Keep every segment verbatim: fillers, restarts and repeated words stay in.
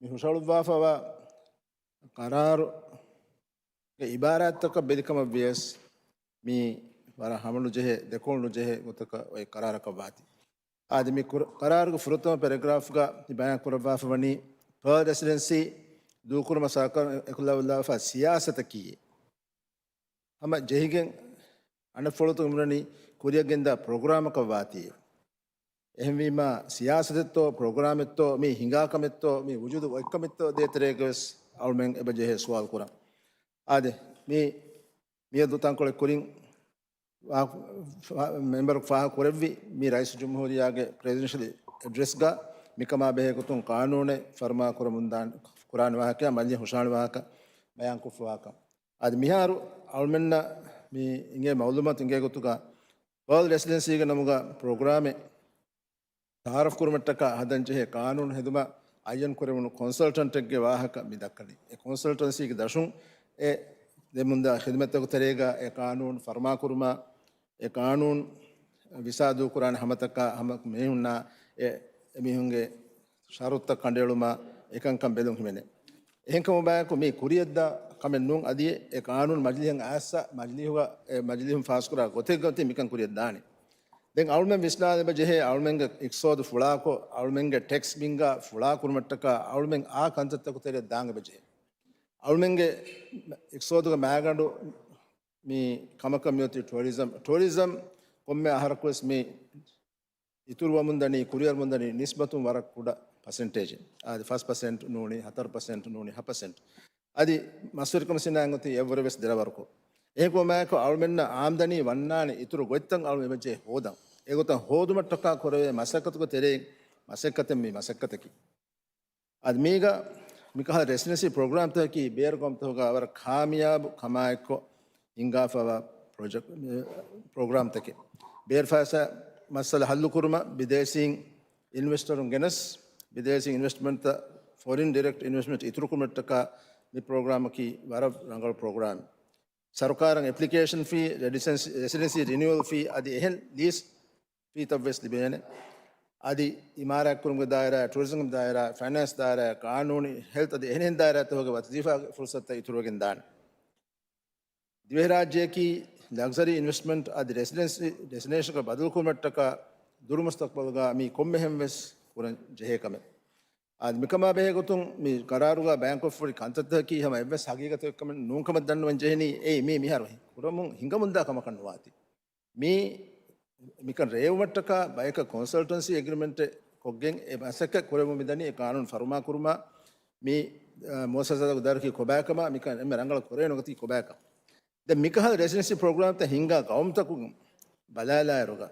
މި ހުށަހަޅުއްވާފަވާ ޤަރާރުގެ އިބާރާތްތަކަށް ބެލިކަމަށް ވިޔަސް، މީ ވަރަށް ހަމަނުޖެހޭ، ދެކޮޅުނުޖެހޭ ގޮތަކަށް އޮތް ޤަރާރަކަށް ވާތީ. އާދެ، މި ޤަރާރުގެ ފުރަތަމަ ޕެރެގްރާފްގަ މި ބަޔާން ކުރައްވާފަ ވަނީ، ޕާލް ރެސިޑެންސީ ދޫކުރުމަށް ސަރުކާރުން އެކުލަވާފަ ސިޔާސަތަކީ، ހަމަ ޖެހިގެން އަނެއްފަޅުތަކުން މިނަނީ ކުރިއަށް ގެންދާ ޕްރޮގްރާމަކަށް ވާތީ. އެހެންވީމާ، ސިޔާސަތެއްތޯ، ޕްރޮގްރާމެއްތޯ، މީ ހިނގާ ކަމެއްތޯ، މީ ވުޖޫދު އޮތްކަމެއްތޯ ދޭތެރޭގަވެސް އަޅުމެން އެބަ ޖެހޭ ސުވާލު ކުރަން. އާދެ، މީ މިއަދު ތަންކޮޅެއް ކުރިން މެމްބަރު ފާހަގަ ކުރެއްވި މި ރައީސުލްޖުމްހޫރިއްޔާގެ ޕްރެޒިޑެންޝަލް އެޑްރެސްގަ މިކަމާ ބެހޭ ގޮތުން ޤާނޫނެއް ފަރުމާ ކުރަމުންދާން ކުރާނެ ވާހަކަ، މަޖިލީހަށް ހުށަހަޅު ވާހަކަ، ބަޔާންކޮށްފަ ވާހަކަ. އަދި މިހާރު އަޅުމެންނަށް މި އިނގޭ މައުލޫމާތު އިނގޭ ގޮތުގަ، ޕާލް ރެސިޑެންސީގެ ނަމުގަ ޕްރޮގްރާމެއް ތައާރަފް ކުރުމަށްޓަކާ ހަދަންޖެހޭ ޤާނޫނު ހެދުމަށް އައްޔަން ކުރެވުނު ކޮންސަލްޓަންޓެއްގެ ވާހަކަ މި ދައްކަނީ. އެ ކޮންސަލްޓަންސީގެ ދަށުން އެ ދެމުންދާ ޚިދުމަތްތަކު ތެރޭގަ އެ ޤާނޫނު ފަރުމާކުރުމަށް، އެ ޤާނޫނު ވިސާ ދޫކުރާނެ ހަމަތަކާ ހަމަ މީހުންނާ އެ އެމީހުންގެ ޝަރުތުތައް ކަނޑައެޅުމާ އެކަންކަން ބެލުން ހިމެނޭ. އެހެންކަމު ބަޔަކު މީ ކުރިއަށްދާ ކަމެއް ނޫން. އަދި އެ ޤާނޫނު މަޖިލީހަށް އައިސް މަޖިލީހުގަ، އެ މަޖިލީހުން ފާސްކުރާ ގޮތެއްގަ މަތިން މިކަން ކުރިއަށް ދާނެ. ދެން އަޅުމެން ވިސްނާލެބަ ޖެހޭ އަޅުމެންގެ އިޤްތިޞާދު ފުޅާކޮށް، އަޅުމެންގެ ޓެކްސް ބިންގާ ފުޅާ ކުރުމަށްޓަކާ އަޅުމެން އާ ކަންތައްތަކު ތެރެއަށް ދާން އެބަ ޖެހޭ. އަޅުމެންގެ އިޤްތިޞާދުގެ މައިގަނޑު މި ކަމަކަށް މިއޮތީ ޓޫރިޒަމް. ޓޫރިޒަމް ކޮންމެ އަހަރަކުވެސް މި އިތުރުވަމުންދަނީ، ކުރިއަރަމުންދަނީ ނިސްބަތުން ވަރަށް ކުޑަ ޕަސެންޓޭޖެއް. އަދި ފަސް ޕަސެންޓް ނޫނީ، ހަތަރު ޕަސެންޓް ނޫނީ، ހަ ޕަސެންޓް. އަދި މަސްވެރިކަމަށް ސިނާއަތް އޮތީ އެއަށްވުރެވެސް ދެރަވަރުކޮށް. އެހެންކަމުގައި އަޅުމެންނަށް އާމްދަނީ ވަންނާނެ އިތުރު ގޮތްތައް އަޅުމެން އެބަޖެހޭ ހޯދަން. އެގޮތަށް ހޯދުމަށްޓަކާ ކުރެވޭ މަސައްކަތުގެ ތެރެއިން މަސައްކަތެއް މި މަސައްކަތަކީ. އަދި މީގަ މިކަހަލަ ރެސިޑެންސީ ޕްރޮގްރާމްތަކަކީ ބޭރު ގައުމުތަކުގަ ވަރަށް ކާމިޔާބު ކަމާއެއްކޮށް ހިންގާފަވާ ޕްރޮޖެކްޓް، ޕްރޮގްރާމްތަކެއް. ބޭރު ފައިސާ މައްސަލަ ހައްލުކުރުމަށް ބިދޭސީން އިންވެސްޓަރުން ގެނެސް، ބިދޭސީ އިންވެސްޓްމަންޓްތައް، ފޮރިން ޑިރެކްޓް އިންވެސްޓްމަންޓް އިތުރުކުރުމަށްޓަކާ މި ޕްރޮގްރާމަކީ ވަރަށް ރަނގަޅު ޕްރޮގްރާމެއް. ސަރުކާރަށް އެޕްލިކޭޝަން ފީ، ރެޑިސެންސި-، ރެސިޑެންސީ ރިނިއުއަލް ފީ އަދި އެހެން ލީސް ފީތައްވެސް ލިބޭނެ. އަދި އިމާރާތްކުރުމުގެ ދާއިރާ، ޓޫރިޒަމްގެ ދާއިރާ، ފައިނޭންސް ދާއިރާ، ޤާނޫނީ، ހެލްތް އަދި އެހެނިހެން ދާއިރާތަކުގެ ވަޒީފާގެ ފުރުސަތުތައް އިތުރުވެގެން ދާނެ. ދިވެހިރާއްޖެއަކީ ލަގްޒަރީ އިންވެސްޓްމަންޓް އަދި ރެސިޑެންސީ ޑެސްޓިނޭޝަންކަން ބަދަލުކުރުމަށްޓަކާ ދުރުމުސްތަޤްބަލުގަ މީ ކޮންމެހެންވެސް ކުރަން ޖެހޭ ކަމެއް. އަދި މިކަމާ ބެހޭ ގޮތުން މި ޤަރާރުގަ ބަޔާންކޮށްފަހުރި ކަންތައްތަކަކީ ހަމަ އެއްވެސް ހަގީގަތެއް ކަމެއް ނޫންކަމަށް ދަންނަވަން ޖެހެނީ. އެއީ މީ މިހާރު ކުރަމުން ހިނގަމުންދާ ކަމަކަށް ނުވާތީ. މީ މިކަން ރޭވުމަށްޓަކާ ބަޔަކަށް ކޮންސަލްޓަންސީ އެގްރިމެންޓެއް ކޮށްގެން އެ މަސައްކަތް ކުރެވުމުން މިދަނީ އެ ޤާނޫނު ފަރުމާކުރުމަށް މި، އަ، މުއައްސަސާތަކު ދަރަކީ ކޮބާކަމަށް މިކަން އެންމެ ރަނގަޅަށް ކުރެވޭނެ ގޮތަކީ ކޮބާކަން. ދެން މިކަހަލަ ރެސިޑެންސީ ޕްރޮގްރާމްތައް ހިންގާ ގައުމުތަކުން ބަލާލާއިރުގަ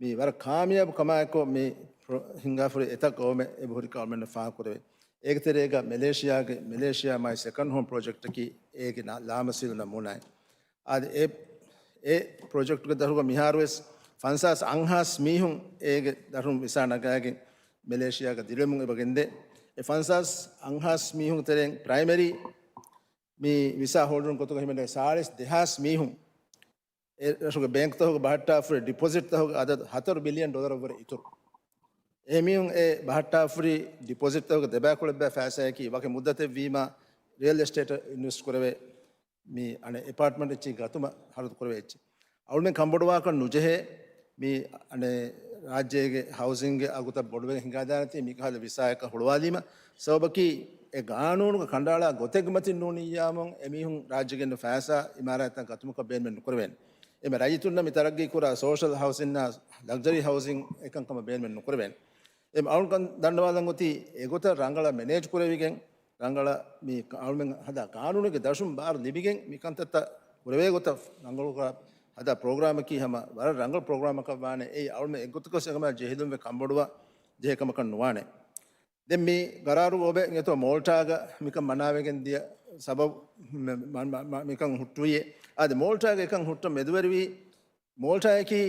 މި ވަރަށް ކާމިޔާބު ކަމާއެކު މި ޕްރޮ-، ހިންގާފަހުރި އެތައް ގައުމެއް އެބަހުރިކަން އަޅުމެންނަށް ފާހަގަކުރެވޭ. އޭގެ ތެރޭގަ މެލޭޝިޔާގެ، މެލޭޝިޔާ މާތް ސެކަންޑް ހޯމް ޕްރޮޖެކްޓަކީ އޭގެ ނާ-، ލާމަސީލު ނަމޫނާއެއް. އާދެ، އެ، އެ ޕްރޮޖެކްޓުގެ ދަށުގަ މިހާރުވެސް ފަންސާސް އަށްހާސް މީހުން އޭގެ ދަށުން ވިސާ ނަގާގެން މެލޭޝިޔާގަ ދިރިއުޅެމުން އެބަ ގެންދޭ. އެ ފަންސާސް އަށްހާސް މީހުން ތެރެއިން ޕްރައިމަރީ މި ވިސާ ހޯލްޑަރުން ގޮތުގަ ހިމެނޭ ސާޅީސް ދެހާސް މީހުން އެ ރަށުގެ ބޭންކްތަކުގަ ބަހައްޓާފަހުރި ޑިޕޮޒިޓްތަކުގެ އަދަދު ހަތަރު ބިލިއަން ޑޮލަރަށްވުރެ އިތުރު. އެމީހުން އެ ބަހައްޓާފަހުރި ޑިޕޮޒިޓްތަކުގެ ދެބައިކުޅަ އެއްބައި ފައިސާއަކީ ވަކި މުއްދަތެއް ވީމާ ރިއަލް އެސްޓޭޓަށް އިންވެސްޓް ކުރެވޭ މި އަނެއް އެޕާޓްމަންޓް އެއްޗެއް ގަތުމަށް ހަރަދު ކުރެވޭ އެއްޗެއް. އަޅުމެން ކަންބޮޑުވާކަށް ނުޖެހޭ މި އަނެއް ރާއްޖޭގެ ހައުސިންގެ އަގުތައް ބޮޑުވެގެން ހިނގާދާނެތީ މިކަހަލަ ވިސާއަކަށް ހުޅުވާލީމަ. ސަބަބަކީ އެ ގާނޫނުގަ ކަނޑައަޅާ ގޮތެއްގެ މަތިން ނޫނިއްޔާމުން އެމީހުން ރާއްޖޭގެ އިންނަ ފައިސާ އިމާރާތްތައް ގަތުމަކަށް ބޭނުމެއް ނުކުރެވޭނެ. އެމެ ރައްޔިތުންނަށް މި ތަރައްގީ ކުރާ ސޯޝަލް ހައުސިންއާ ލަގްޒަރީ ހައުސިން އެކަންކަމަށް ބޭނުމެއް ނުކުރެވޭނެ. އެމް އަޅުން ކަން ދަންނަވާލަން އޮތީ އެގޮތަށް ރަނގަޅަށް މެނޭޖް ކުރެވިގެން، ރަނގަޅަށް މި އަޅުމެން ހަދާ ގާނޫނުގެ ދަށުން ބާރު ލިބިގެން މި ކަންތައްތައް ކުރެވޭ ގޮތަށް ރަނގަޅު ކުރާ ހަދާ ޕްރޮގްރާމަކީ ހަމަ ވަރަށް ރަނގަޅު ޕްރޮގްރާމަކަށް ވާނެ. އެއީ އަޅުމެން އެއްގޮތަކަށް އެކަމާ ޖެހިލުންވެ ކަންބޮޑުވާ ޖެހޭ ކަމަކަށް ނުވާނެ. ދެން މި ގަރާރު އޮބެ އިނގޭތޯ މޯލްޓާގަ މިކަން މަނާވެގެން ދިޔަ ސަބަބު މި-، މަ-، މަ-، މަ-، މިކަން ހުއްޓުވިއޭ. އާދެ، މޯލްޓާގެ އެކަން ހުއްޓަން މެދުވެރިވީ، މޯލްޓާއަކީ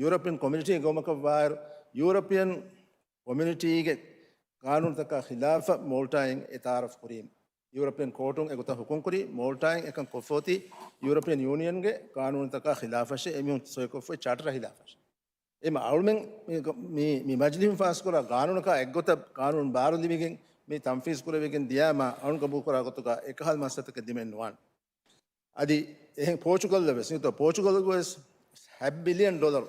ޔޫރަޕިއަން ކޮމިއުނިޓީގެ ގައުމަކަށް ވާއިރު، ޔޫރަޕިއަން ކޮމިއުނިޓީގެ ގާނޫނުތަކާ ޚިލާފަށް މޯލްޓާއިން އެ ތައާރަފް ކުރީމަ. ޔޫރަޕިއަން ކޯޓުން އެގޮތަށް ހުކުމް ކުރީ، މޯލްޓާއިން އެކަން ކޮށްފަ އޮތީ ޔޫރަޕިއަން ޔޫނިއަންގެ ގާނޫނުތަކާ ޚިލާފަށޭ، އެމީހުން ސޮއިކޮށްފައި ޗާޓަރ ޚިލާފަށޭ. އެމަ އަޅުމެން މި، މި، މި މަޖިލީހުން ފާސްކުރާ ގާނޫނަކާ އެއްގޮތަށް ގާނޫނު ބާރު ލިބިގެން މި ތަންފީޒް ކުރެވިގެން ދިޔާމަ އަޅުން ގަބޫލުކުރާ ގޮތުގަ އެކަހަލަ މައްސަތަކެއް ދިމެއް ނުވާނެ. އަދި އެހެން ޕޯޗުގަލް ވެސް، މިތޯ ޕޯޗުގަލްގަ ވެސް ހަ ބިލިއަން ޑޮލަރު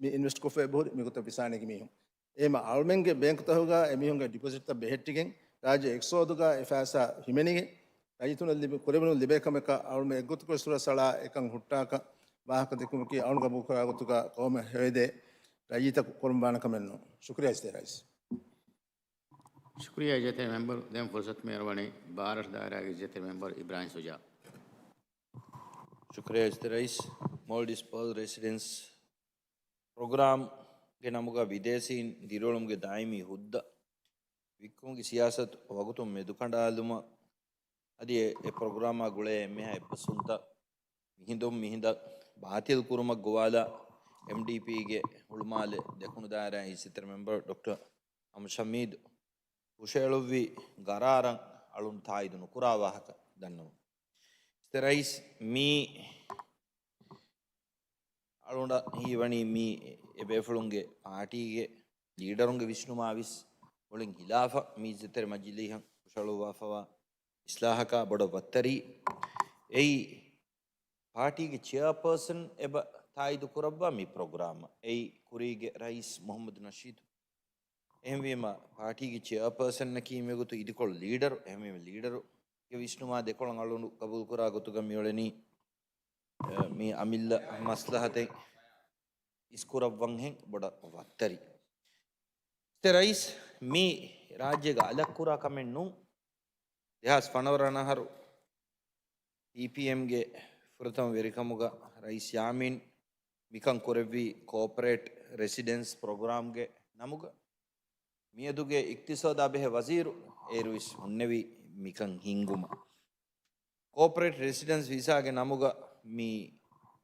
މި އިންވެސްޓް ކޮށްފައި ބޮހުރި މިގޮތަށް ވިސާނެގި މީހުން. އެމަ އަޅުމެންގެ ބޭންކުތަކުގަ އެމީހުންގެ ޑިޕޮޒިޓްތައް ބެހެއްޓިގެން ރާއްޖެ އެކްސޯދުގަ އެ ފައިސާ ހިމެނިގެން ރައްޔިތުންނަށް ލިބި، ކުރެވުނު ލިބޭ ކަމަކަށް އަޅުމެން އެއްގޮތަކޮށް ސުރަ ސަޅާ އެކަން ހުއްޓާކަށް ވާހަކަ ދެއްކުމަކީ އަޅުން ގަބޫލުކުރާ ގޮތުގަ ގައުމަށް ހެވެދޭ ރައްޔިތަކު ކުރަން ވާނެ ކަމެއް ނޫން. ޝުކުރިއްޔާ އިސްތެ ރައީސް. ޝުކުރިއްޔާ އިއްޒަތްތެރި މެމްބަރު. ދެން ފުރުސަތު މިއަރުވަނީ ބާރަށު ދާއިރާގެ އިއްޒަތްތެރި މެމްބަރު އިބްރާހިމް ޝުޖާ. ޝުކުރިއްޔާ އިއްޒަތްތެރި ރައީސް. މޯލްޑިވްސް ޕާލް ރެސިޑެންސް ޕްރޮގްރާމްގެ ނަމުގަ ބިދޭސީން ދިރިއުޅުމުގެ ދާއިމީ ހުއްދަ ވިއްކުމުގެ ސިޔާސަތު ވަގުތުން މެދުކަނޑާލުމަށް އަދި އެ، އެ ޕްރޮގްރާމާ ގުޅޭ އެންމެހާ އެއްބަސްވުންތައް މިހިނދުން މިހިނދަށް ބާތިލް ކުރުމަށް ގޮވާލާ، އެމްޑީޕީގެ ހުޅުމާލެ ދެކުނު ދާއިރާ އިއްޒަތްތެރި މެމްބަރު ޑޮކްޓަރ އަމް ޝަމީދު ހުށައެޅުއްވި ގަރާރަށް އަޅުން ތާއީދު ނުކުރާ ވާހަކަ ދަންނަވަން. އިއްޒަތްތެރި ރައީސް، މީ އަޅުނޑަށް ހީވަނީ މީ އެބޭފުޅުންގެ ޕާޓީގެ ލީޑަރުންގެ ވިސްނުމާ ވެސް މުޅިން ހިލާފަށް މި އިއްޒަތްތެރި މަޖިލީހަށް ހުށަހަޅުއްވާފަވާ އިސްލާހަކާ ބޮޑަށް ވައްތަރީ. އެއީ ޕާޓީގެ ޗެއާޕާސަން އެބަ ތާއީދު ކުރައްވާ މި ޕްރޮގްރާމަށް. އެއީ ކުރީގެ ރައީސް މުހައްމަދު ނަޝީދު. އެހެންވީމަ، ޕާޓީގެ ޗެއާޕާސަންއަކީ މިވަގުތު އިދިކޮޅު ލީޑަރު. އެހެންވީމަ، ލީޑަރުގެ ވިސްނުމާ ދެކޮޅަށް އަޅުނޑު ގަބޫލުކުރާ ގޮތުގަ މިއުޅެނީ، އަ، މި އަމިއްލަ މަސްލަހަތެއް އިސްކުރައްވަންހެން ބޮޑަށް ވައްތަރި. އިއްޒަތްތެރި ރައީސް، މީ ރާއްޖޭގަ އަލަށްކުރާ ކަމެއް ނޫން. ދެހާސް ފަނަރަ އަހަރު ޕީޕީއެމްގެ ފުރަތަމަ ވެރިކަމުގަ ރައީސް ޔާމީން މިކަން ކުރެއްވީ ކޯޕަރޭޓް ރެސިޑެންސް ޕްރޮގްރާމްގެ ނަމުގަ. މިއަދުގެ އިޤްތިޞާދާ ބެހޭ ވަޒީރު އޭރުވެސް ހުންނެވި މިކަން ހިންގުމަށް. ކޯޕަރޭޓް ރެސިޑެންސް ވިސާގެ ނަމުގަ މި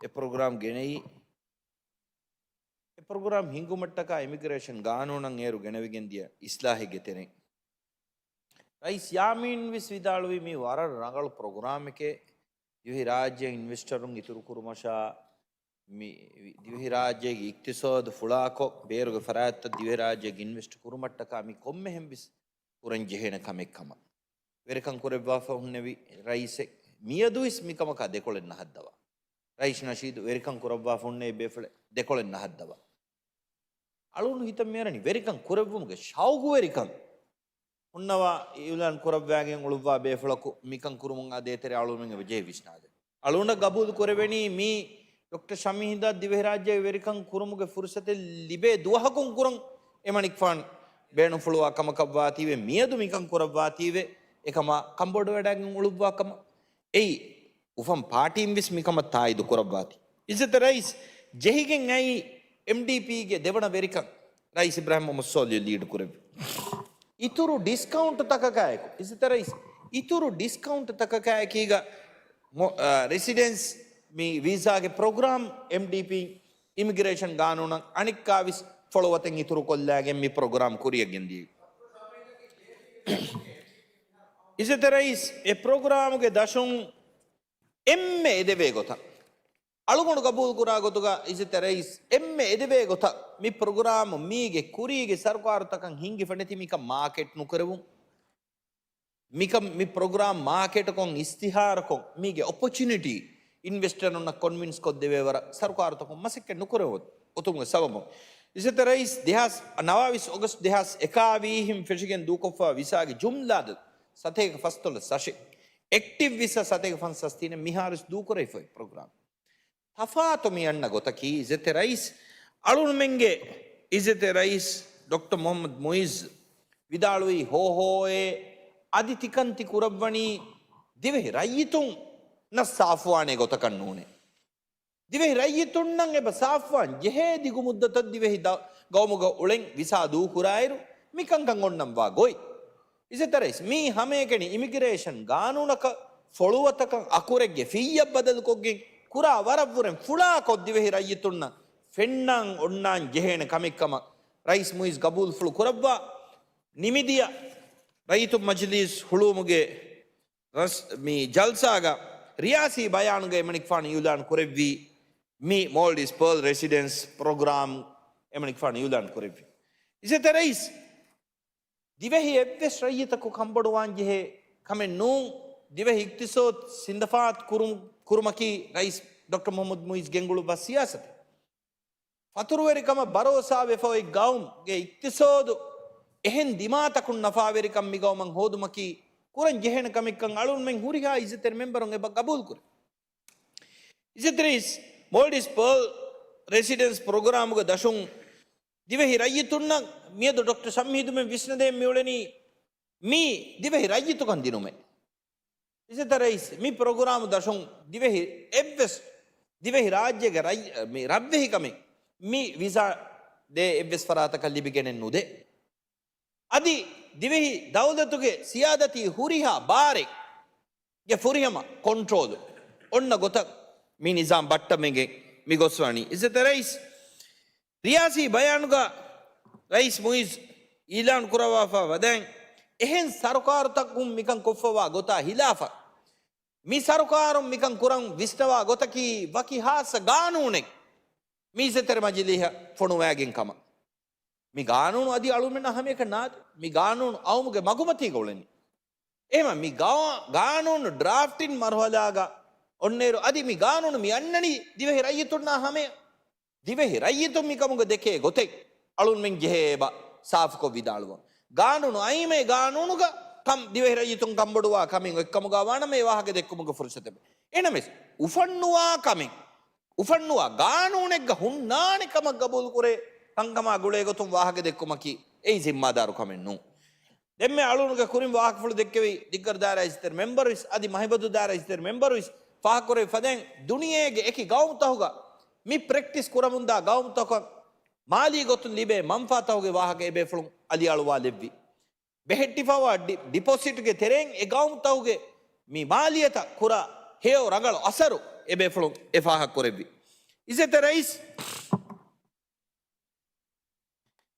އެ ޕްރޮގްރާމް ގެނައީ. އެ ޕްރޮގްރާމް ހިންގުމަށްޓަކާ އިމިގްރޭޝަން ގާނޫނަށް އޭރު ގެނެވިގެން ދިޔަ އިސްލާހެއްގެ ތެރެއިން ރައީސް ޔާމީން ވެސް ވިދާޅުވީ މީ ވަރަށް ރަނގަޅު ޕްރޮގްރާމެކޭ. ދިވެހިރާއްޖެ އިންވެސްޓަރުން އިތުރުކުރުމަށާ، މި ދިވެހިރާއްޖޭގެ އިޤްތިޞާދު ފުޅާކޮށް، ބޭރުގެ ފަރާތްތައް ދިވެހިރާއްޖޭގެ އިންވެސްޓް ކުރުމަށްޓަކާ މި ކޮންމެހެން ވެސް ކުރަން ޖެހޭނެ ކަމެއް ކަމަށް ވެރިކަން ކުރެއްވާފަ ހުންނެވި ރައީސެއް. މިއަދު ވެސް މިކަމަކާ ދެކޮޅެއް ނަހައްދަވާ. ރައީސް ނަޝީދު ވެރިކަން ކުރައްވާފަ ހުންނެވި ބޭފުޅެއް ދެކޮޅެއް ނަހައްދަވާ. އަޅުން ހިތަށް މިއަރަނީ ވެރިކަން ކުރެއްވުމުގެ ޝައުގުވެރިކަން ހުންނަވާ އިއުލާން ކުރައްވާގެން އުޅުއްވާ ބޭފުޅަކު މިކަން ކުރުމުން އާ ދޭތެރޭ އަޅުމެން އެބަޖެހޭ ވިސްނާލެވުން. އަޅުންނަށް ގަބޫލު ކުރެވެނީ މީ ޑޮކްޓަރ ޝަމީހިންދާ ދިވެހިރާއްޖޭގެ ވެރިކަން ކުރުމުގެ ފުރުސަތެއް ލިބޭ ދުވަހަކުން ކުރަން އެމަނިކުފާނު ބޭނުންފުޅުވާ ކަމަކަށްވާތީވެ، މިއަދު މިކަން ކުރައްވާތީވެ، އެކަމާ ކަންބޮޑުވެވަޑައިގެން އުޅުއްވާ ކަމަށް. އެއީ، އުފަން ޕާޓީން ވެސް މިކަމަށް ތާއީދު ކުރައްވާތީ. އިއްޒަތްތެރި ރައީސް، ޖެހިގެން އައީ އެމްޑީޕީގެ ދެވަނަ ވެރިކަން ރައީސް އިބްރާހިމް މުހައްމަދު ސޯލިހު ލީޑް ކުރެއްވި. އިތުރު ޑިސްކައުންޓްތަކަކާއެކު، އިއްޒަތްތެރި ރައީސް، އިތުރު ޑިސްކައުންޓްތަކަކާއެކީގަ މޮ-، އާ، ރެސިޑެންސް މި ވީސާގެ ޕްރޮގްރާމް އެމްޑީޕީ އިމިގްރޭޝަން ގާނޫނަށް އަނެއްކާވެސް ފޮޅުވަތެއް އިތުރުކޮށްލާގެން މި ޕްރޮގްރާމް ކުރިއަށް ގެންދިޔަ. އިއްޒަތްތެރި ރައީސް، އެ ޕްރޮގްރާމުގެ ދަށުން އެންމެ އެދެވޭ ގޮތަށް، އަޅުގަނޑު ގަބޫލުކުރާ ގޮތުގަ އިއްޒަތްތެރި ރައީސް، އެންމެ އެދެވޭ ގޮތަށް މި ޕްރޮގްރާމް މީގެ ކުރީގެ ސަރުކާރުތަކަށް ހިންގިފަ ނެތި މިކަން މާކެޓް ނުކުރެވުން. މިކަން މި ޕްރޮގްރާމް މާކެޓްކޮށް، އިސްތިހާރުކޮށް، މީގެ އޮޕޮޗުނިޓީ އިންވެސްޓަރުންނަށް ކޮންވިންސް ކޮށްދެވޭ ވަރަށް ސަރުކާރުތަކުން މަސައްކަތް ނުކުރެވުން. އޮތުމުގެ ސަބަބުން އިއްޒަތްތެރި ރައީސް ދެހާސް ނަވާވީސް އޮގަސްޓް ދެހާސް އެކާވީހިން ފެށިގެން ދޫކޮށްފަ ވިސާގެ ޖުމްލަ އަދަދު ސަތޭކަ ފަސްދޮޅަސް އަށެއް، އެކްޓިވް ވިސާ ސަތޭކަ ފަންސާސް ތިނެއް މިހާރުވެސް ދޫކުރެވިފައި ޕްރޮގްރާމް. ތަފާތު މި އަންނަ ގޮތަކީ އިއްޒަތްތެރި ރައީސް، އަޅުންމެންގެ އިއްޒަތްތެރި ރައީސް ޑޮކްޓަރ މުހައްމަދު މުއިއްޒު ވިދާޅުވީ ހޯހޯއޭ އަދި ތިކަން ތި ކުރައްވަނީ ދިވެހި ރައްޔިތުންނަށް ސާފުވާނޭ ގޮތަކަށް ނޫނޭ. ދިވެހި ރައްޔިތުންނަށް އެބަ ސާފުވާން ޖެހޭ ދިގު މުއްދަތަށް ދިވެހި ދަ-، ގައުމުގަ އުޅެން ވިސާ ދޫކުރާއިރު، މިކަންކަން އޮންނަން ވާ ގޮތް. އިއްޒަތްތެރި ރައީސް، މީ ހަމައެކަނި އިމިގްރޭޝަން ގާނޫނަކަށް ފޮޅުވަތަކަށް އަކުރެއްގެ ފީއަށް ބަދަލުކޮށްގެން ކުރާ ވަރަށްވުރެން ފުޅާކޮށް ދިވެހި ރައްޔިތުންނަށް ފެންނާން އޮންނާން ޖެހޭނެ ކަމެއްކަމަށް ރައީސް މުއިއްޒު ގަބޫލުފުޅު ކުރައްވާ. ނިމިދިޔަ ރައްޔިތުން މަޖިލީސް ހުޅުވުމުގެ ރަސް-، މި ޖަލްސާގަ ރިޔާސީ ބަޔާނުގަ އެމަނިކުފާނު އިއުލާން ކުރެއްވީ މި މޯލްޑިވްސް ޕާލް ރެސިޑެންސް ޕްރޮގްރާމް އެމަނިކުފާނު އިއުލާން ކުރެއްވި. އިއްޒަތްތެރި ރައީސް، ދިވެހި އެއްވެސް ރައްޔިތަކު ކަންބޮޑުވާން ޖެހޭ ކަމެއް ނޫން. ދިވެހި އިޤްތިޞާދު ސިނދަފާތު ކުރު-، ކުރުމަކީ ރައީސް ޑޮކްޓަރ މުޙައްމަދު މުއިއްޒު ގެންގުޅުއްވާ ސިޔާސަތެއް. ފަތުރުވެރިކަމަށް ބަރޯސާވެފަ އޮތް ގައުމުގެ އިޤްތިޞާދު އެހެން ދިމާތަކުން ނަފާވެރިކަން މިގައުމަށް ހޯދުމަކީ ކުރަން ޖެހޭނެ ކަމެއްކަން އަޅުންމެން ހުރިހާ އިއްޒަތްތެރި މެމްބަރުން އެބަ ގަބޫލުކުރޭ. އިއްޒަތްތެރި ރައީސް، މޯލްޑިވްސް ޕާލް ރެސިޑެންސް ޕްރޮގްރާމުގެ ދަށުން ދިވެހި ރައްޔިތުންނަށް މިއަދު ޑޮކްޓަރ ޝަމްހީދުމެން ވިސްނަދޭން މިއުޅެނީ މީ ދިވެހި ރައްޔިތުކަން ދިނުމެއް. އިއްޒަތްތެރި ރައީސް، މި ޕްރޮގްރާމު ދަށުން ދިވެހި އެއްވެސް ދިވެހި ރާއްޖޭގެ ރައްޔި-، މި ރަށްވެހިކަމެއް މި ވިސާ ދޭ އެއްވެސް ފަރާތަކަށް ލިބިގެނެއް ނުދޭ. އަދި ދިވެހި ދައުލަތުގެ ސިޔާދަތީ ހުރިހާ ބާރެއް ގެ ފުރިހަމަ ކޮންޓްރޯލު އޮންނަ ގޮތަށް މި ނިޒާމް ބައްޓަމެގެން މި ގޮސްވަނީ. އިއްޒަތްތެރި ރައީސް، ރިޔާސީ ބަޔާނުގަ ރައީސް މުއިއްޒު އިއުލާން ކުރައްވާފަ ވަދެން، އެހެން ސަރުކާރުތަކުން މިކަން ކޮށްފަވާ ގޮތާ ހިލާފަށް، މި ސަރުކާރުން މިކަން ކުރަން ވިސްނަވާ ގޮތަކީ ވަކި ހާއްސަ ގާނޫނެއް މި އިއްޒަތްތެރި މަޖިލީހަށް ފޮނުވާގެން ކަމަށް. މި ގާނޫނު އަދި އަޅުމެންނަށް ހަމައެކަނި ނާދޭ. މި ގާނޫނު އައުމުގެ މަގުމަތީގަ އުޅެނީ. އެހެމަ މި ގާ-، ގާނޫނު ޑްރާފްޓިން މަރުހަލާގަ އޮންނައިރު އަދި މި ގާނޫނު މި އަންނަނީ ދިވެހި ރައްޔިތުންނާ ހަމަޔަށް. ދިވެހި ރައްޔިތުން މިކަމުގަ ދެކޭ ގޮތެއް އަޅުންމެން ޖެހޭ އެބަ ސާފުކޮށް ވިދާޅުވަން. ގާނޫނު އައީމަ އެ ގާނޫނުގަ ކަން ދިވެހި ރައްޔިތުން ކަންބޮޑުވާ ކަމެއް އޮތްކަމުގަ ވާނަމަ އެ ވާހަކަ ދެއްކުމުގެ ފުރުސަތެއް. އެނަމެސް އުފަންނުވާ ކަމެއް، އުފަންނުވާ ގާނޫނެއްގަ ހުންނާނެ ކަމަށް ގަބޫލުކުރޭ ކަންކަމާ ގުޅޭ ގޮތުން ވާހަކަ ދެއްކުމަކީ އެއީ ޒިންމާދާރު ކަމެއް ނޫން. ދެންމެ އަޅުންގެ ކުރިން ވާހަކަފުޅު ދެއްކެވި ދިއްގަރު ދާއިރާ އިއްޒަތްތެރި މެމްބަރުވެސް އަދި މަހިބަދޫ ދާއިރާ އިއްޒަތްތެރި މެމްބަރުވެސް ފާހަގަކުރެވި ފަދައިން ދުނިޔޭގެ އެކި ގައުމުތަކުގަ މި ޕްރެކްޓިސް ކުރަމުންދާ ގައުމުތަކަށް މާލީ ގޮތުން ލިބޭ މަންފާތަކުގެ ވާހަކަ އެބޭފުޅުން އަލިއަޅުވާލެއްވި. ބެހެއްޓިފައިވާ ޑި-، ޑިޕޮޒިޓްގެ ތެރެއިން އެ ގައުމުތަކުގެ މި މާލިޔަތަށް ކުރާ ހެޔޮ ރަނގަޅު އަސަރު އެބޭފުޅުން އެ ފާހަގަކުރެއްވި. އިއްޒަތްތެރި ރައީސް،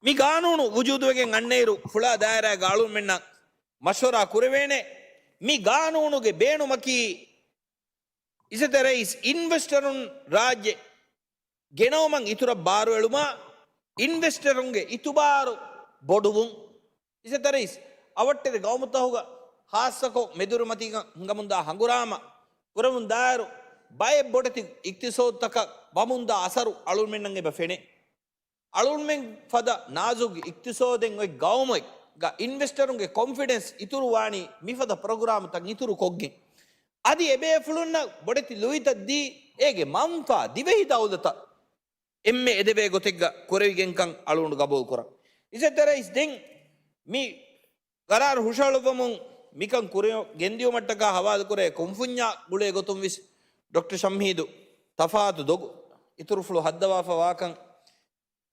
މި ގާނޫނު ވުޖޫދުވެގެން އަންނައިރު ފުޅާ ދާއިރާގެ އަޅުންމެންނަށް މަޝްވަރާ ކުރެވޭނެ. މި ގާނޫނުގެ ބޭނުމަކީ އިއްޒަތްތެރި ރައީސް، އިންވެސްޓަރުން ރާއްޖެ ގެނައުމަށް އިތުރަށް ބާރުއެޅުމާ، އިންވެސްޓަރުންގެ އިތުބާރު ބޮޑުވުން. އިއްޒަތްތެރި ރައީސް، އަވަށްޓެރި ގައުމުތަކުގަ ހާއްސަކޮށް މެދުވެރިމަތީގަ ހިނގަމުންދާ ހަނގުރާމަ ކުރަމުންދާއިރު، ބައެއް ބޮޑެތި އިޤްތިޞާދުތަކަށް ވަމުންދާ އަސަރު އަޅުންމެންނަށް އެބަ ފެނޭ. އަޅުންމެން ފަދަ ނާޒުކު އިޤްތިޞާދެއް އޮތް ގައުމެއްގަ އިންވެސްޓަރުންގެ ކޮންފިޑެންސް އިތުރުވާނީ މިފަދަ ޕްރޮގްރާމްތައް އިތުރު ކޮށްގެން. އަދި އެބޭފުޅުންނަށް ބޮޑެތި ލުއިތައް ދީ، އޭގެ މަންފާ ދިވެހި ދައުލަތަށް އެންމެ އެދެވޭ ގޮތެއްގަ ކުރެވިގެންކަން އަޅުގަނޑު ގަބޫލުކުރަން. އިއްޒަތްތެރި ރައީސް، ދެން މި ގަރާރު ހުށަހަޅުއްވަމުން މިކަން ކުރިއަށް ގެންދިއުމަށްޓަކާ ހަވާލުކުރޭ ކުންފުންޏާ ގުޅޭ ގޮތުން ވެސް ޑޮކްޓަރ ޝަމްހީދު ތަފާތު ދޮގު އިތުރުފުޅު ހައްދަވާފަ ވާކަން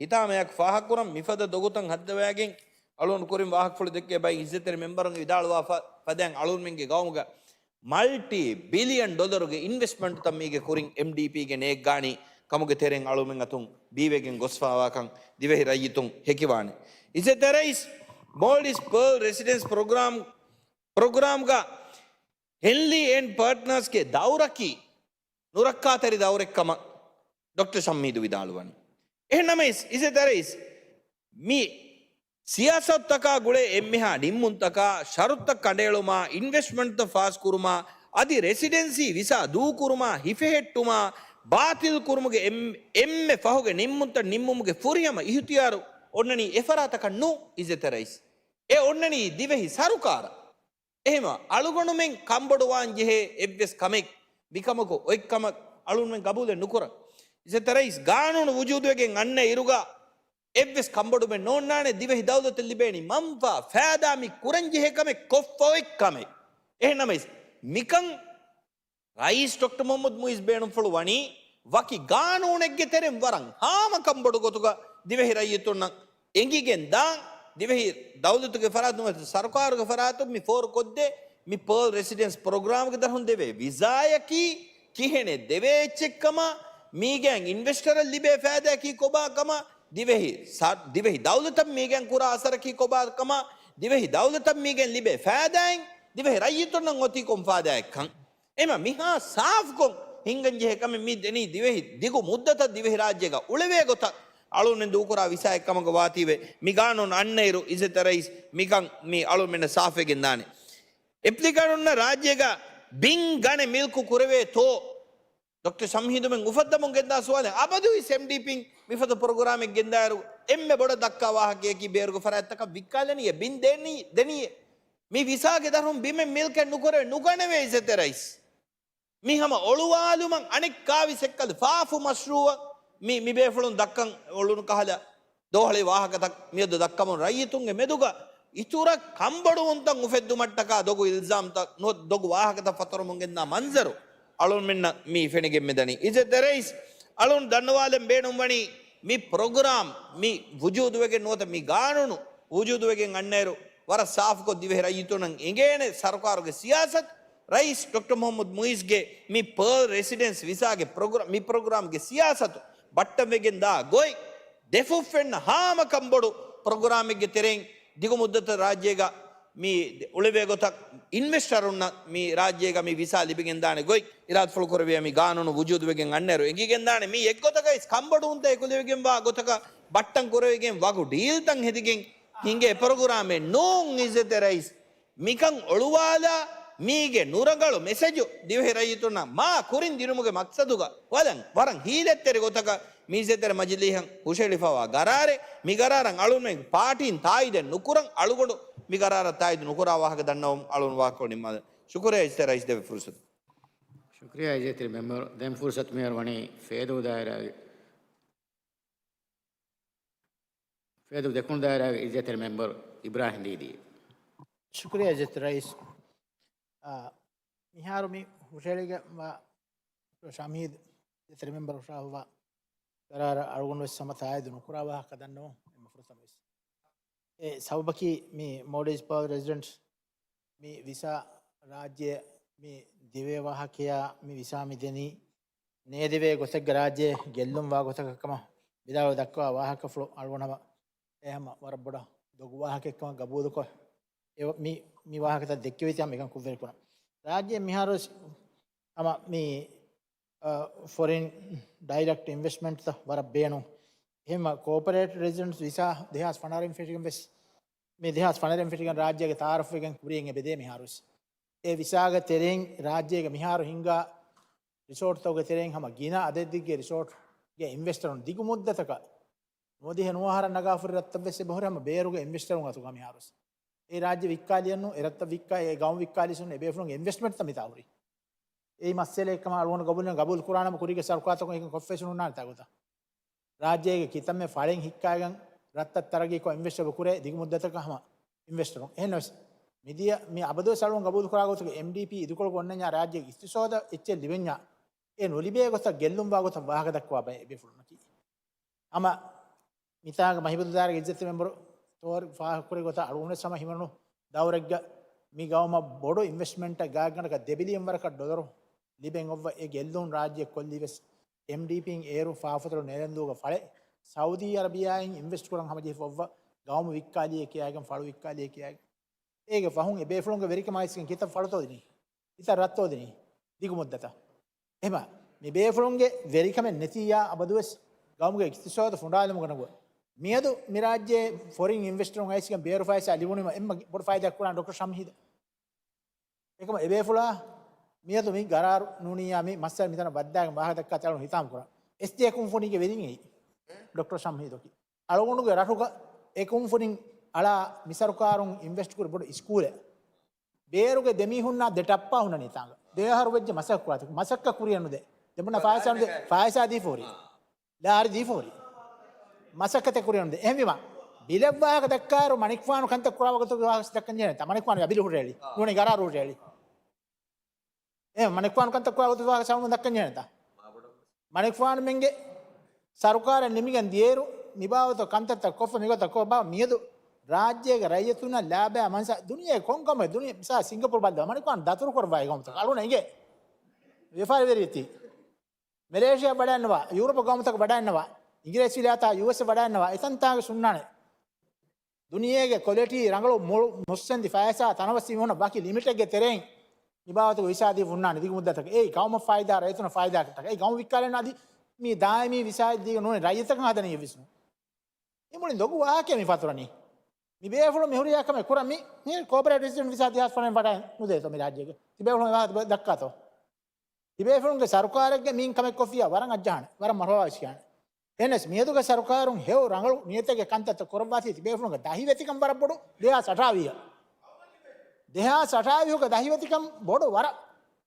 ހިތާމަޔަކު ފާހަގަކުރަން. މިފަދަ ދޮގުތައް ހައްދަވައިގެން އަޅުގަނޑު ކުރިން ވާހަކަފުޅު ދެއްކޭ ބައި އިއްޒަތްތެރި މެމްބަރުން ވިދާޅުވާފަ ފަދައިން އަޅުގަނޑުމެންގެ ގައުމުގަ މަލްޓީ ބިލިއަން ޑޮލަރުގެ އިންވެސްޓްމަންޓްތައް މީގެ ކުރިން އެމްޑީޕީގެ ނޭއްގާނީ ކަމުގެ ތެރެއިން އަޅުމެން އަތުން ބީވެގެން ގޮސްފާވާކަން ދިވެހި ރައްޔިތުން ހެކިވާނެ. އިއްޒަތްތެރި ރައީސް، މޯލްޑިވްސް ޕާލް ރެސިޑެންސް ޕްރޮގްރާމް، ޕްރޮގްރާމްގަ ހެންލީ އެންޑް ޕާޓްނާސްގެ ދައުރަކީ ނުރައްކާތެރި ދައުރެއްކަމަށް ޑޮކްޓަރ ޝަމްހީދު ވިދާޅުވަނީ. އެހެންނަމަވެސް، އިއްޒަތްތެރި ރައީސް، މި ސިޔާސަތުތަކާ ގުޅޭ އެންމެހާ ނިންމުންތަކާ، ޝަރުތުތައް ކަނޑައެޅުމާ، އިންވެސްޓްމަންޓްތައް ފާސްކުރުމާ، އަދި ރެސިޑެންސީ ވިސާ ދޫކުރުމާ، ހިފެހެއްޓުމާ، ބާތިލްކުރުމުގެ އެން-، އެންމެ ފަހުގެ ނިންމުންތައް ނިންމުމުގެ ފުރިހަމަ އިހުތިޔާރު އޮންނަނީ އެފަރާތަކަށް ނޫން، އިއްޒަތްތެރި ރައީސް. އެ އޮންނަނީ ދިވެހި ސަރުކާރަށް. އެހެމަ އަޅުގަނޑުމެން ކަންބޮޑުވާން ޖެހޭ އެއްވެސް ކަމެއް މިކަމަކު އޮތްކަމަށް އަޅުގަނޑުމެން ގަބޫލެއް ނުކުރަން. އިއްޒަތްތެރި ރައީސް، ގާނޫނު ވުޖޫދުވެގެން އަންނަ އިރުގަ އެއްވެސް ކަންބޮޑުމެއް ނޯންނާނެ. ދިވެހި ދައުލަތަށް ލިބޭނީ މަންފާ ފައިދާ މި ކުރަން ޖެހޭ ކަމެއް ކޮށްފަ އޮތް ކަމެއް. އެހެންނަމަވެސް، މިކަން ރައީސް ޑޮކްޓަރ މުޙައްމަދު މުއިއްޒު ބޭނުންފުޅު ވަނީ ވަކި ގާނޫނެއްގެ ތެރެއިން ވަރަށް ހާމަ ކަންބޮޑު ގޮތުގަ ދިވެހި ރައްޔިތުންނަށް އެނގިގެން ދާން. ދިވެހި ދައުލަތުގެ ފަރާތުން ސަރުކާރުގެ ފަރާތުން މި ފޯރުކޮށްދޭ މި ޕާލް ރެސިޑެންސް ޕްރޮގްރާމްގެ ދަށުން ދެވޭ ވިސާޔަކީ ކިހެނެއް ދެވޭ އެއްޗެއްކަމަށް، މީގެން އިންވެސްޓަރަށް ލިބޭ ފައިދާއަކީ ކޮބާ ކަމަށް، ދިވެހި ސަ-، ދިވެހި ދައުލަތަށް މީގެން ކުރާ އަސަރަކީ ކޮބާ ކަމަށް، ދިވެހި ދައުލަތަށް މީގެން ލިބޭ ފައިދާއިން ދިވެހި ރައްޔިތުންނަށް އޮތީ ކޮން ފައިދާއެއްކަން. އެމަ މިހާ ސާފްކޮށް ހިނގަންޖެހޭ ކަމެއް މި ދެނީ ދިވެހި ދިގު މުއްދަތަށް ދިވެހި ރާއްޖޭގަ އުޅެވޭ ގޮތަށް އަޅުގަނޑުމެން ދޫކުރާ ވިސާއެއް ކަމަކަށް ވާތީވެ، މި ގާނޫނު އަންނައިރު އިއްޒަތްތެރި ރައީސް މިކަން މި އަޅުގަނޑުމެންނަށް ސާފްވެގެން ދާނެ. އެޕްލިކަންޓުންނަށް ރާއްޖޭގަ ބިން ގަނެ މިލްކު ކުރެވޭތޯ؟ ޑޮކްޓަރ ޝަމްހީދުމެން އުފައްދަމުން ގެންދާ ސުވާލެއް. އަބަދުވެސް އެމްޑީޕީން މިފަދަ ޕްރޮގްރާމެއް ގެންދާއިރު އެންމެ ބޮޑަށް ދައްކާ ވާހަކައަކީ ބޭރުގެ ފަރާތްތަކަށް ވިއްކާލަނީ އެ ބިން ދެނީ، ދެނީ އެ. މި ވިސާގެ ދަށުން ބިމެއް މިލްކެއް ނުކުރެވޭ، ނުގަނެވޭ އިއްޒަތްތެރި ރައީސް. މި ހަމަ އޮޅުވާލުމަށް އަނެއްކާވެސް އެއްކަލަ ފާފު މަޝްރޫއަށް މި، މި ބޭފުޅުން ދައްކަން އޮޅުނު ކަހަލަ ދޯހަޅި ވާހަކަތައް މިއަދު ދައްކަމުން ރައްޔިތުންގެ މެދުގަ އިތުރަށް ކަންބޮޑުވުންތައް އުފެއްދުމަށްޓަކާ ދޮގު އިލްޒާމްތައް ނުވަތަ ދޮގު ވާހަކަތައް ފަތުރަމުން ގެންދާ މަންޒަރު އަޅުންމެންނަށް މި ފެނިގެން މިދަނީ. އިއްޒަތްތެރި ރައީސް، އަޅުން ދަންނަވާލަން ބޭނުންވަނީ މި ޕްރޮގްރާމް މި ވުޖޫދުވެގެން ނުވަތަ މި ގާނޫނު ވުޖޫދުވެގެން އަންނައިރު ވަރަށް ސާފުކޮށް ދިވެހި ރައްޔިތުންނަށް އެނގޭނެ ސަރުކާރުގެ ސިޔާސަތު، ރައީސް ޑޮކްޓަރ މުހައްމަދު މުއިޒްގެ މި ޕާލް ރެސިޑެންސް ވިސާގެ ޕްރޮގްރާ-، މި ޕްރޮގްރާމްގެ ސިޔާސަތު ބައްޓަންވެގެން ދާ ގޮތް، ދެފުށްފެންނަ ހާމަ ކަންބޮޑު ޕްރޮގްރާމެއްގެ ތެރެއިން ދިގު މުއްދަތަށް ރާއްޖޭގަ މި އުޅެވޭ ގޮތަށް އިންވެސްޓަރުންނަށް މި ރާއްޖޭގަ މި ވިސާ ލިބިގެންދާނެ ގޮތް އިރާދަފުޅު ކުރެވޭ މި ގާނޫނު ވުޖޫދުވެގެން އަންނައިރު އެނގިގެންދާނެ މި އެއްގޮތަކަށް ވެސް ކަންބޮޑުވުންތައް އެކުލެވިގެންވާ ގޮތަކަށް ބައްޓަން ކުރެވިގެން ވަގު ޑީލްތައް ހެދިގެން ހިނގޭ ޕްރޮގްރާމެއް ނޫން އިއްޒަތްތެރި ރައީސް. މިކަން އޮޅުވާލާ، މީގެ ނުރަނގަޅު މެސެޖު ދިވެހި ރައްޔިތުންނަށް މާ ކުރިން ދިނުމުގެ މަޤްޞަދުގަ ވަލަން ވަރަށް ހީލަތްތެރި ގޮތަކަށް މި އިއްޒަތްތެރި މަޖިލީހަށް ހުށަހެޅިފަވާ ގަރާރެއް، މި ގަރާރަށް އަޅުންމެން ޕާޓީން ތާއީދެއް ނުކުރަން، އަޅުގަނޑު މި ގަރާރަށް ތާއީދު ނުކުރާ ވާހަކަ ދަންނަވަމުން އަޅުން ވާހަކަ ނިންމާލަން. ޝުކުރިއްޔާ އިއްޒަތްތެރި ރައީސް ދެވި ފުރުސަތު. ޝުކުރިއްޔާ އިއްޒަތްތެރި މެމްބަރު. ދެން ފުރުސަތު މިހާރު ވަނީ ފޭދޫ ދާއިރާގެ ފޭދޫ ދެކުނު ދާއިރާގެ އިއްޒަތްތެރި މެމްބަރު އިބްރާހިމް ދީދީ. ޝުކުރިއްޔާ އިއްޒަތްތެރި ރައީސް. އާ، މިހާރު މި ހުށަހެޅިގެންވާ ޝަމްހީދު އިއްޒަތްތެރި މެމްބަރު ހުށަހަޅުއްވާ ގަރާރަށް އަޅުގަނޑު ވެސް ހަމަ ތާއީދު ނުކުރާ ވާހަކަ ދަންނަވަމުން އެންމެ ފުރަތަމަ ވެސް. އެ ސަބަބަކީ މި މޯލްޑިވްސް ޕާލް ރެސިޑެންޓް މި ވިސާ ރާއްޖެ މި ދެވޭ ވާހަކަޔާ މި ވިސާ މި ދެނީ ނޭދެވޭ ގޮތެއްގަ ރާއްޖެ ގެއްލުން ވާ ގޮތަކަށް ކަމަށް ވިދާޅުވެ ދައްކަވާ ވާހަކަފުޅު އަޅުގަނޑު ހަމަ އެ ހަމަ ވަރަށް ބޮޑަށް ދޮގު ވާހަކައެއްކަމަށް ގަބޫލުކޮށް، އެ މި، މި ވާހަކަތައް ދެއްކެވީތީ ހަމަ އެކަން ކުށްވެރިކުރަން. ރާއްޖެ މިހާރު ވެސް ހަމަ މި، އަ، ފޮރިން ޑައިރެކްޓް އިންވެސްޓްމަންޓްތައް ވަރަށް ބޭނުން. އެހެންމަ ކޯޕަރޭޓް ރެސިޑެންޓް ވިސާ ދެހާސް ފަނަރަ ފެށިގެން ވެސް، މި ދެހާސް ފަނަރަ ފެށިގެން ރާއްޖޭގެ ތައާރަފްވެގެން ކުރިޔަށް އެބަދޭ މިހާރު ވެސް. އެ ވިސާގެ ތެރެއިން ރާއްޖޭގެ މިހާރު ހިންގާ ރިސޯޓްތަކުގެ ތެރެއިން ހަމަ ގިނަ އަދަދެއްގެ ރިސޯޓްގެ އިންވެސްޓަރުން ދިގު މުއްދަތަކަށް ނުވަދިހަ ނުވައަހަރަށް ނަގާފަ ހުރި ރަށްތައް ވެސް އެބަހުރި ހަމަ ބޭރުގެ އިންވެސްޓަރުން އަތުގަ މިހާރު ވެސް. އެ ރާއްޖެ ވިއްކާލިޔަން ނޫން، އެ ރަށްތައް ވިއްކާ، އެ ގައުމު ވިއްކާލިޔަސް ނޫން، އެ ބޭފުޅުންގެ އިންވެސްޓްމަންޓްތައް މިތާ ހުރި. އެއީ މައްސަލައެއް ކަމަށް އަޅުގަނޑު ގަބޫލު، ގަބޫލު ކުރާނަމަ ކުރީގެ ސަރުކާރުތަކުން އެކަން ކޮށްފައިސް ނުންނާނެތާ ގޮތަށް. ރާއްޖޭގެ ކިތަންމެ ފަޅެއް ހިއްކާގެން ރަށްތައް ތަރައްގީކޮށް އިންވެސްޓް ކުރޭ ދިގު މުއްދަތަކަށް ހަމަ އިންވެސްޓަރުން. އެހެންނަމަވެސް، މިދިޔަ މި އަބަދުވެސް އަޅުގަނޑު ގަބޫލު ކުރާ ގޮތުގެ އެމްޑީޕީ އިދިކޮޅުގަ އޮންނަންޏާ ރާއްޖޭގެ އިޤްތިޞާދަށް އެއްޗެއް ލިބެންޏާ، އެ ނުލިބޭ ގޮތަށް ގެއްލުންވާ ގޮތަށް ވާހަކަ ދައްކަވާ ބައެއް ބޭފުޅުންނަކީ. ހަމަ މިތާގަ މަހިބަދު ދާއިރާގެ އިއްޒަތްތެރި މެމްބަރު ތޯރި ފާހަގަކުރި ގޮތަށް އަޅުގަނޑުވެސް ހަމަ ހިމަނުނު ދައުރެއްގަ މި ގައުމަށް ބޮޑު އިންވެސްޓްމަންޓެއް ގާތްގަނޑަކަށް ދެ ބިލިއަން ވަރަކަށް ޑޮލަރު ލިބެން އޮއްވަ އެ ގެއްލުން ރާއްޖެ ކޮށްލީ ވެސް އެމްޑީޕީން އޭރު ފާފަތޮޅު ނޭލަންދޫގަ ފަޅެއް ސައުދީ އަރަބިޔާއިން އިންވެސްޓް ކުރަން ހަމަޖެހިފަ އޮއްވަ ގައުމު ވިއްކާލިއޭ ކިޔާގެން، ފަޅު ވިއްކާލިއޭ ކިޔާގެން. އޭގެ ފަހުން އެ ބޭފުޅުންގެ ވެރިކަމާ އައިސްގެން ކިތައް ފަޅުތޯ ދިނީ؟ ކިތައް ރަށްތޯ ދިނީ ދިގު މުއްދަތަށް؟ އެހެމަ މި ބޭފުޅުންގެ ވެރިކަމެއް ނެތިއްޔާ އަބަދުވެސް ގައުމުގެ އިޤްތިޞާދު ފުނޑާލުމުގަ ނަގު. މިއަދު މި ރާއްޖޭ ފޮރިން އިންވެސްޓަރުން އައިސްގެން ބޭރު ފައިސާ ލިބުނީމަ އެންމެ ބޮޑު ފައިދާ ކުރާން ޑޮކްޓަރ ޝަމްހީދަށް. އެކަމަ އެބޭފުޅާ މިއަދު މި ގަރާރު ނޫނިއްޔާ މި މައްސަލަ މިތަނަށް ވައްދާގެން ވާހަކަ ދައްކާތީ އަޅުން ހިތާމަ ކުރަން. އެސްޖޭ ކުންފުނީގެ ވެރިން އެއީ ޑޮކްޓަރ ޝަމްހީދަކީ. އަޅުގަނޑުގެ ރަށުގަ އެ ކުންފުނިން އަޅާ މި ސަރުކާރުން އިންވެސްޓް ކުރި ބޮޑު ސްކޫލެއް. ބޭރުގެ ދެމީހުންނާ ދެ ޓައްޕާ ހުންނަނީ ތާނގަ. ދެ އަހަރު ވެއްޖެ މަސައްކަތް ކުރާތި. މަސައްކަތް ކުރިއެއް ނުދޭ. ދެން ބުނާ ފާއިސާ ނުދޭ. ފާއިސާ ދީފަ ހުރީ. ލާރި ދީފަ ހުރީ. މަސައްކަތެއް ކުރިއެއް ނުދޭ. އެހެންވީމަ، ބިލެއް ވާހަކަ ދައްކާއިރު މަނިކުފާނު ކަންތައް ކުރާ ވަގުތުގެ ވާހަކަ ދައްކަން ޖެހޭނެތާ؟ މަނިކުފާނު ބިލު ހުށަހެޅި. ނޫނީ ގަރާރު ހުށަހެޅި. އެ މަނިކުފާނު ކަންތައް ކުރާ ވަގުތުގެ ވާހަކަ ސަމަމުން ދައްކަން ޖެހޭނެތާ؟ މަނިކުފާނުމެންގެ ސަރުކާރެއް ނިމިގެން ދިޔައިރު، މިބާވަތު ކަންތައްތައް ކޮށްފަ މިގޮތަށް ކޮށްބާ މިއަދު ރާއްޖޭގެ ރައްޔިތުންނަށް ލާބައި މަންސަ ދުނިޔޭ ކޮން ގައުމެއް ދުނިޔެ މިސާ ސިންގަޕޫރު ބައްލަވާ މަނިކުފާނު ދަތުރު ކުރައްވާ ގައުމުތަކަށް އަޅުން އިނގޭ ވިޔަފާރިވެރިއްތީ. މެލޭޝިޔާ ވަޑައިންނަވާ، ޔޫރަޕް ގައުމުތަކަށް ވަޑައިންނަވާ، އިނގިރޭސި ވިލާތާ ޔޫއެސް ވަޑައިންނަވާ، އެތަންތާގެ ސުންނާނެ. ދުނިޔޭގެ ކޮލިޓީ ރަނގަޅު މޮޅު މުއްސަނދި ފައިސާ ތަނަވަސް މީހުނަށް ވަކި ލިމިޓެއްގެ ތެރެއިން މިބާވަތުގެ ވިސާ ދީ ހުންނާނެ ދިގު މުއްދަތަކަށް. އެއީ ގައުމަށް ފައިދާ ރައްޔިތުންނަށް ފައިދާ ކަމަށްޓަކާ. އެއީ ގައުމު ވިއްކާލެން އަދި މީ ދާއިމީ ވިސާއެއް ދީގެން ނޫނީ ރައްޔިތަކަށް ހަދަނީ އެއްވެސް ނޫން. އެ މުޅިން ލޮގު ވާހަކައެއް މި ފަތުރަނީ. މި ބޭފުޅުން މި ހުރިހާ ކަމެއް ކުރަން މި، މި ކޯޕަރޭޓް ރެސިޑެންޓް ވިސާ ދެހާސް ފަނަރަ ވަޑައި ނުދޭތޯ މި ރާއްޖޭގެ. ތިބޭފުޅުން އެ ވާހަކަ ދައްކާތޯ؟ ތިބޭފުޅުންގެ ސަރުކާރެއްގެ މީން ކަމެއް ކޮށްފިއްޔާ ވަރަށް އައްޖަހާނެ، ވަރަށް މަރުވާވެސް ކިޔާނެ. އެހެނަސް މިއަދުގެ ސަރުކާރުން ހެޔޮ ރަނގަޅު ނިޔަތެއްގެ ކަންތައްތައް ކުރައްވާތީ ތިބޭފުޅުންގެ ދަހިވެތިކަން ވަރަށް ބޮޑު ދެހާސް އަށާވީހަށް. ދެހާސް އަށާވީހުގެ ދަހިވެތިކަން ބޮޑު ވަރަށް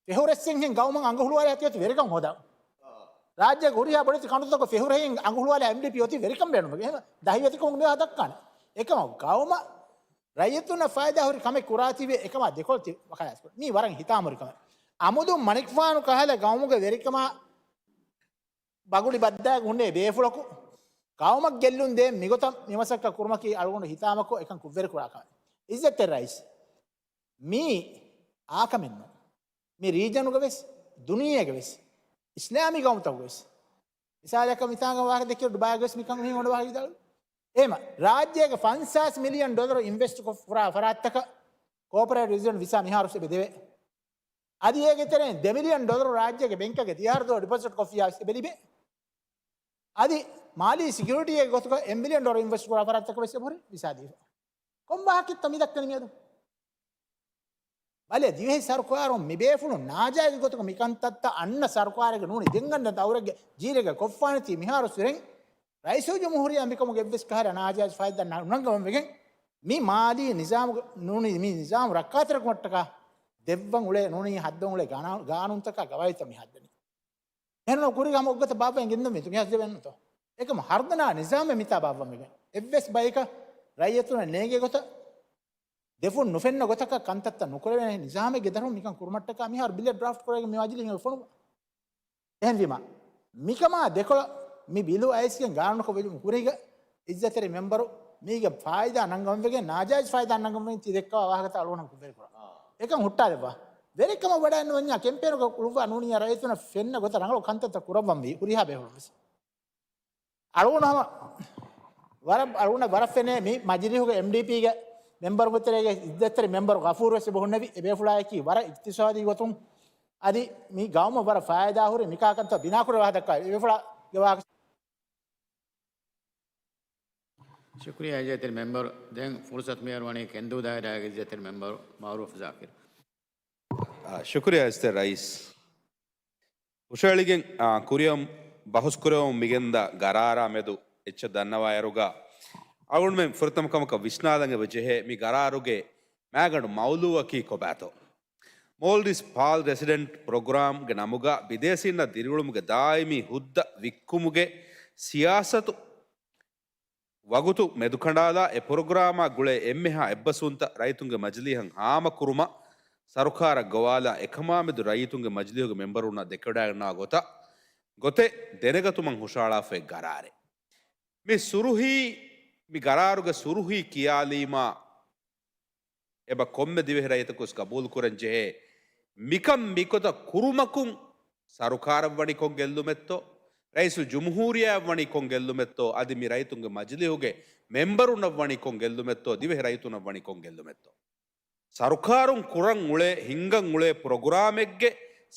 ފެހުރެއްސެންހެން ގައުމަށް އަނގަހުޅުވާލާ އަތި އޮތީ ވެރިކަން ހޯދާ. ރާއްޖޭގެ ހުރިހާ ބޮޑެތި ކަނޑުތަކަށް ފެހުރެހެން އަނގަހުޅުވާލާ އެމްޑީޕީ އޮތީ ވެރިކަން ބޭނުމެއް. އެހެން ދަހިވެތިކަމުން މިވާ ދައްކާނެ. އެކަމަކު ގައުމަށް ރައްޔިތުންނަށް ފައިދާ ހުރި ކަމެއް ކުރާތީވެ އެކަމާ ދެކޮޅަށް ތި ވަކާލާތް ކުރޭ. މީ ވަރަށް ހިތާމަހުރި ކަމެއް. އަމުދު މަނިކުފާނު ކަހަލަ ގައުމުގެ ވެރިކަމާ ބަގުޅި ބައްދާގެ ހުންނޭ ބޭފުޅަކު ގައުމަށް ގެއްލުން ދޭން މިގޮތަށް މިމަސައްކަތް ކުރުމަކީ އަޅުގަނޑު ހިތާމަކޮށް އެކަން ކުށްވެރިކުރާ ކަމެއް. އިއްޒަތްތެރި ރައީސް، މީ އާކަމެއްނު. މި ރީޖަނުގަ ވެސް، ދުނިޔޭގަ ވެސް، އިސްލާމީ ގައުމުތަކުގަ ވެސް. މިސާލަކަށް މިތާނގަ ވާހަކަ ދެއްކި ޑުބާއިގަ ވެސް މިކަން މީހުން އޮންނަ ވާހަކަ ވިދާޅުވި. އެހެމަ ރާއްޖޭގެ ފަންސާސް މިލިއަން ޑޮލަރު އިންވެސްޓް ކޮށް ފުރާ ފަރާތްތަކަށް ކޯޕަރޭޓް ރެސިޑެންޓް ވިސާ މިހާރު އެބަ ދެވޭ. އަދި އޭގެ ތެރެއިން ދެ މިލިއަން ޑޮލަރު ރާއްޖޭގެ ބެންކަށް ދިހަ ދޮލަރު ޑިޕޮޒިޓް ކޮށްފިއްޔާ ވެސް އެބަ ލިބޭ. އަދި މާލީ ސިކިއުރިޓީއެއް ގޮތުގަ އެއް މިލިއަން ޑޮލަރު އިންވެސްޓް ކުރާ ފަރާތްތަކަށް ވެސް އެބަހުރި ވިސާ ދީފަ. ކޮން ވާހަކައެއްތަ މި ދައްކަނީ މިއަދު؟ ބަލޭ، ދިވެހި ސަރުކާރުން މި ބޭފުޅުން ނާޖާއިޒު ގޮތުގަ މި ކަންތައްތައް އަންނަ ސަރުކާރެއްގެ ނޫނީ ދެން އަންނަ ދައުރެއްގެ ޖީލެއްގަ ކޮށްފާނެތީ މިހާރު ސުރެން ރައީސުލްޖުމްހޫރިއްޔާ މިކަމުގެ އެއްވެސް ކަހަލަ ނާޖާއިޒު ފައިދާ ނަ-، ނަންގަވަންވެގެން މި މާލީ ނިޒާމުގެ ނޫނީ މި ނިޒާމު ރައްކާތެރިކުމަށްޓަކާ ދެއްވަން އުޅޭ ނޫނީ ހައްދަވަން އުޅޭ ގާނާ-، ގާނޫނުތަކާ ގަވާއިދުތައް މި ހައްދަނީ. އެހެން ކުރީގަ ހަމަ އޮއްގޮތަށް ބާއްވައިގެން މި ދުނިޔެ ހަދެވެންނުތޯ؟ އެކަމަ ހަރުދަނާ ނިޒާމެއް މިތާ ބާއްވަން ވެގެން. އެއްވެސް ބަޔަކަށް ރައްޔިތުންނަށް ނޭނގޭ ގޮތަށް ދެފުން ނުފެންނަ ގޮތަކަށް ކަންތައްތައް ނުކުރެވޭނެ ނިޒާމެއްގެ ދަށުން މިކަން ކުރުމަށްޓަކާ މިހާރު ބިލެއް ޑްރާފްޓް ކުރެވިގެން މި މަޖިލީހުގަ ފޮނުވާ. އެހެންވީމަ، މިކަމާ ދެކޮޅަށް މި ބިލު އައިސްގެން ގާނޫނަކަށް ވެލުމުގެ ކުރީގަ އިއްޒަތްތެރި މެމްބަރު މީގެ ފާއިދާ ނަންގަވަންވެގެން، ނާޖާއިޒް ފާއިދާ ނަންގަވަންވެގެން ތި ދެއްކަވާ ވާހަކަތައް އަޅުގަނޑު ކުށްވެރިކުރާ. އެކަން ހުއްޓާލެއްވާ. ވެރިކަމަށް ވަޑައިނުވަންޏާ ކެމްޕޭނުގަ އުޅުއްވާ ނޫނިއްޔާ ރައްޔިތުންނަށް ފެންނަ ގޮތަށް ރަނގަޅު ކަންތައްތައް ކުރައްވަންވީ ހުރިހާ ބޭފުޅުން ވެސް. އަޅުގަނޑު ހަމަ ވަރަށް، އަޅުގަނޑަށް ވަރަށް ފެނޭ މި މަޖިލީހުގެ އެމްޑީޕީގެ މެމްބަރުގެ ތެރޭގެ އިއްޒަތްތެރި މެމްބަރު ޣަފޫރު ވެސް އެބަ ހުންނެވި. އެ ބޭފުޅާއަކީ ވަރަށް އިޤްތިޞާދީ ގޮތުން އަދި މި ގައުމަށް ވަރަށް ފާއިދާ ހުރި މިކާކަންތައް ބިނާކުރެވި ވާހަކަ ދައްކާ އެ ބޭފުޅާގެ ވާހަކަ. ޝުކުރިއްޔާ އިއްޒަތްތެރި މެމްބަރު. ދެން ފުރުސަތު މިހާރު ވަނީ ކެންދޫ ދާއިރާގެ އިއްޒަތްތެރި މެމްބަރު މައުރޫފް ޒާކިރު. އާ، ޝުކުރިއްޔާ އިއްޒަތްތެރި ރައީސް. ހުށައެޅިގެން، އާ، ކުރިއަށް ބަހުސް ކުރެވުން މިގެންދާ ގަރާރާ މެދު އެއްޗެއް ދަންނަވާއިރުގަ، އަޅުގަނޑުމެން ފުރަތަމަ ކަމަކަށް ވިސްނާލަން އެބަ ޖެހޭ މި ގަރާރުގެ މައިގަނޑު މައުލޫއަކީ ކޮބާތޯ؟ މޯލްޑިވްސް ޕާލް ރެސިޑެންޓް ޕްރޮގްރާމްގެ ނަމުގަ ބިދޭސީންނަށް ދިރިއުޅުމުގެ ދާއިމީ ހުއްދަ ވިއްކުމުގެ ސިޔާސަތު ވަގުތު މެދުކަނޑާލާ، އެ ޕްރޮގްރާމާ ގުޅޭ އެންމެހާ އެއްބަސްވުންތައް ރައްޔިތުންގެ މަޖިލީހަށް ހާމަކުރުމަށް ސަރުކާރަށް ގޮވާލާ، އެކަމާމެދު ރައްޔިތުންގެ މަޖިލީހުގެ މެމްބަރުންނާ ދެކެވަޑައިގަންނަވާ ގޮތަށް، ގޮތެއް ދެނެގަތުމަށް ހުށަހަޅާފައި ގަރާރެއް. މި ސުރުހީ، މި ގަރާރުގެ ސުރުހީ ކިޔާލީމާ، އެބަ ކޮންމެ ދިވެހި ރައްޔިތަކުވެސް ގަބޫލުކުރަން ޖެހޭ، މިކަން މިގޮތަށް ކުރުމަކުން ސަރުކާރަށް ވަނީ ކޮން ގެއްލުމެއްތޯ، ރައީސުލްޖުމްހޫރިއްޔާއަށް ވަނީ ކޮން ގެއްލުމެއްތޯ، އަދި މި ރައްޔިތުންގެ މަޖިލީހުގެ މެމްބަރުންނަށް ވަނީ ކޮން ގެއްލުމެއްތޯ، ދިވެހި ރައްޔިތުންނަށް ވަނީ ކޮން ގެއްލުމެއްތޯ. ސަރުކާރުން ކުރަން އުޅޭ، ހިންގަން އުޅޭ ޕްރޮގްރާމެއްގެ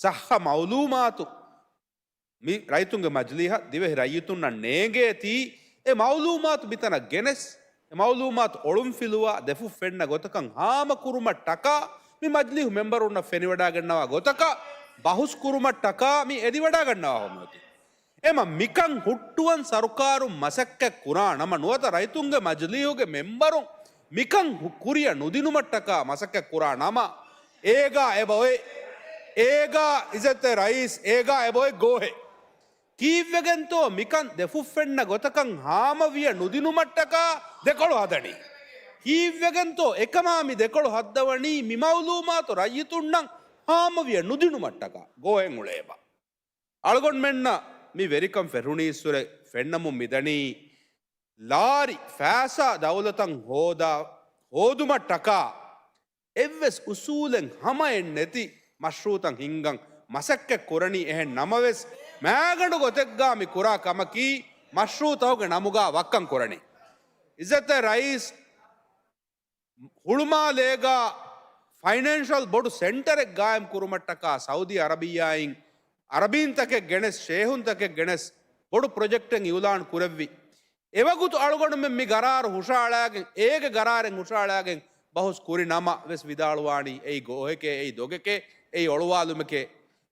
ޞައްޙަ މައުލޫމާތު މި ރައްޔިތުންގެ މަޖިލީހަށް ދިވެހި ރައްޔިތުންނަށް ނޭނގޭތީ، އެ މައުލޫމާތު މިތަނަށް ގެނެސް، އެ މައުލޫމާތު އޮޅުންފިލުވާ ދެފުށް ފެންނަ ގޮތަކަށް ހާމަކުރުމަށްޓަކާ، މި މަޖިލީހު މެމްބަރުންނަށް ފެނިވަޑައިގަންނަވާ ގޮތަކަށް، ބަހުސް ކުރުމަށްޓަކާ މި އެދިވަޑައިގަންނަވާ ހޮމެއޮތީ. އެމަ މިކަން ހުއްޓުވަން ސަރުކާރުން މަސައްކަތް ކުރާ ނަމަ، ނުވަތަ ރައްޔިތުންގެ މަޖިލީހުގެ މެމްބަރުން މިކަން ހު-، ކުރިއަށް ނުދިނުމަށްޓަކާ މަސައްކަތް ކުރާ ނަމަ، އޭގާ އެބައޮތް، އޭގާ އިއްޒަތްތެރި ރައީސް، އޭގާ އެބައޮތް ގޯހެއް. ކީއްވެގެންތޯ މިކަން ދެފުށް ފެންނަ ގޮތަކަށް ހާމަވިޔަ ނުދިނުމަށްޓަކާ ދެކޮޅު ހަދަނީ؟ ކީއްވެގެންތޯ އެކަމާ މި ދެކޮޅު ހައްދަވަނީ މި މައުލޫމާތު ރައްޔިތުންނަށް ހާމަވިޔަ ނުދިނުމަށްޓަކާ؟ ގޯހެއް އުޅޭބާ. އަޅުގަނޑުމެންނަށް މި ވެރިކަން ފެށުނީއްސުރެ ފެންނަމުން މިދަނީ، ލާރި ފައިސާ ދައުލަތަށް ހޯދާ، ހޯދުމަށްޓަކާ އެއްވެސް އުސޫލެއް ހަމައެއް ނެތި މަޝްރޫއުތައް ހިންގަން މަސައްކަތް ކުރަނީ. އެހެން ނަމަވެސް، މާގަނޑު ގޮތެއްގާ މި ކުރާ ކަމަކީ މަޝްރޫއުތަކުގެ ނަމުގާ ވައްކަން ކުރަނީ. އިއްޒަތްތެރި ރައީސް، ހުޅުމާލޭގާ ފައިނޭންޝަލް ބޮޑު ސެންޓަރެއް ގާއިމް ކުރުމަށްޓަކާ ސައުދީ އަރަބިއްޔާއިން އަރަބީންތަކެއް ގެނެސް، ޝޭހުންތަކެއް ގެނެސް ބޮޑު ޕްރޮޖެކްޓެއް އިއުލާން ކުރެއްވި. އެވަގުތު އަޅުގަނޑުމެން މި ގަރާރު ހުށައަޅާގެން، އޭގެ ގަރާރެއް ހުށައަޅާގެން ބަހުސް ކުރި ނަމަ ވެސް ވިދާޅުވާނީ އެއީ ގޯހެކޭ، އެއީ ދޮގެކޭ، އެއީ އޮޅުވާލުމެކޭ.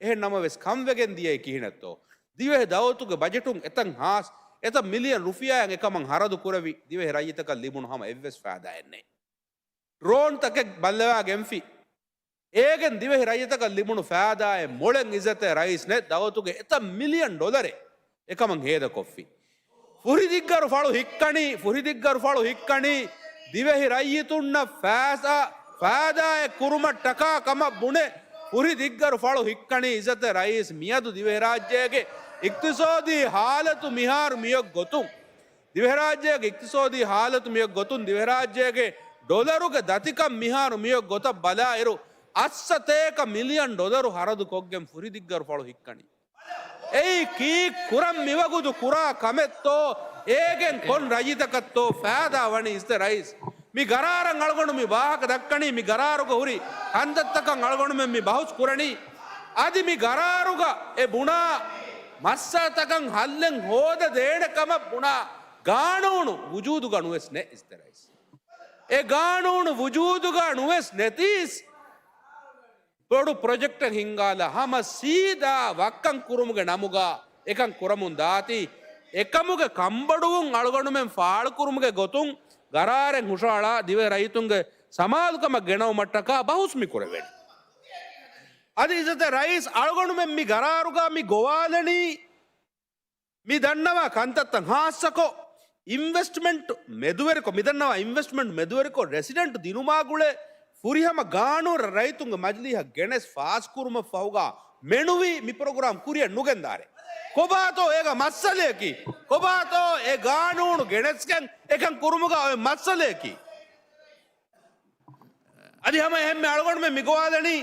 އެހެން ނަމަވެސް ކަންވެގެން ދިޔައީ ކިހިނެއްތޯ؟ ދިވެހި ދައުލަތުގެ ބަޖެޓުން އެތައް ހާސް، އެތައް މިލިއަން ރުފިޔާއެއް އެކަމަށް ހަރަދު ކުރެވި، ދިވެހި ރައްޔިތަކަށް ލިބުނު ހަމަ އެއްވެސް ފައިދާއެއް ނެތް. ޑްރޯންތަކެއް ބައްލަވާގެންފި. އޭގެން ދިވެހި ރައްޔިތަކަށް ލިބުނު ފައިދާއެއް މޮޅެއް އިއްޒަތްތެރި ރައީސް ނެތް. ދައުލަތުގެ އެތައް މިލިއަން ޑޮލަރެއް އެކަމަށް ހޭދަކޮށްފި. ފުރި ދިއްގަރު ފަޅު ހިއްކަނީ، ފުރި ދިއްގަރު ފަޅު ހިއްކަނީ، ދިވެހި ރައްޔިތުންނަށް ފައިސާ، ފައިދާއެއް ކުރުމަށްޓަކާ ކަމަށް ބުނެ، ފުރި ދިއްގަރު ފަޅު ހިއްކަނީ. އިއްޒަތްތެރި ރައީސް، މިއަދު ދިވެހިރާއްޖޭގެ އިޤްތިޞާދީ ހާލަތު މިހާރު މިއޮތް ގޮތުން، ދިވެހިރާއްޖޭގެ އިޤްތިޞާދީ ހާލަތު މިއޮތް ގޮތުން، ދިވެހިރާއްޖޭގެ ޑޮލަރުގެ ދަތިކަން މިހާރު މިއޮތް ގޮތަށް ބަލާއިރު، އަށްސަތޭކަ މިލިއަން ޑޮލަރު ހަރަދު ކޮށްގެން ފުރި ދިއްގަރު ފަޅު ހިއްކަނީ. އެއީ ކީއްކުރަން މިވަގުތު ކުރާ ކަމެއްތޯ؟ އޭގެން ކޮން ރައްޔިތަކަށްތޯ ފައިދާ ވަނީ؟ އިއްޒަތްތެރި ރައީސް، މި ގަރާރަށް އަޅުގަނޑު މި ވާހަކަ ދައްކަނީ، މި ގަރާރުގަ ހުރި ކަންތައްތަކަށް އަޅުގަނޑުމެން މި ބަހުސް ކުރަނީ. އަދި މި ގަރާރުގަ އެ ބުނާ މައްސަލަތަކަށް ހައްލެއް ހޯދަދޭނެ ކަމަށް ބުނާ ގާނޫނު ވުޖޫދުގަ ނުވެސް ނެތް އިއްޒަތްތެރި ރައީސް. އެ ގާނޫނު ވުޖޫދުގަ ނުވެސް ނެތީސް، ބޮޑު ޕްރޮޖެކްޓެއް ހިންގާލާ ހަމަ ސީދާ ވައްކަން ކުރުމުގެ ނަމުގަ އެކަން ކުރަމުން ދާތީ، އެކަމުގެ ކަންބޮޑުވުން އަޅުގަނޑުމެން ފާޅުކުރުމުގެ ގޮތުން ގަރާރެއް ހުށައަޅާ ދިވެހި ރައްޔިތުންގެ ސަމާލުކަމަށް ގެނައުމަށްޓަކާ ބަހުސް މި ކުރެވޭނެ. އަދި އިއްޒަތްތެރި ރައީސް، އަޅުގަނޑުމެން މި ގަރާރުގަ މި ގޮވާލަނީ، މި ދަންނަވާ ކަންތައްތައް ހާއްސަކޮށް، އިންވެސްޓްމަންޓް މެދުވެރިކޮށް، މި ދަންނަވާ އިންވެސްޓްމަންޓް މެދުވެރިކޮށް، ރެސިޑެންޓް ދިނުމާ ގުޅޭ ފުރިހަމަ ގާނޫނެއް ރައްޔިތުންގެ މަޖިލީހަށް ގެނެސް ފާސްކުރުމަށްފަހުގަ މެނުވީ މި ޕްރޮގްރާމް ކުރިއަށް ނުގެންދާރޭ. ކޮބާތޯ އޭގަ މައްސަލަޔަކީ؟ ކޮބާތޯ އެ ގާނޫނު ގެނެސްގެން އެކަން ކުރުމުގަ އޮތް މައްސަލަޔަކީ؟ އަދި ހަމަ އެހެންމެ އަޅުގަނޑުމެން މި ގޮވާލަނީ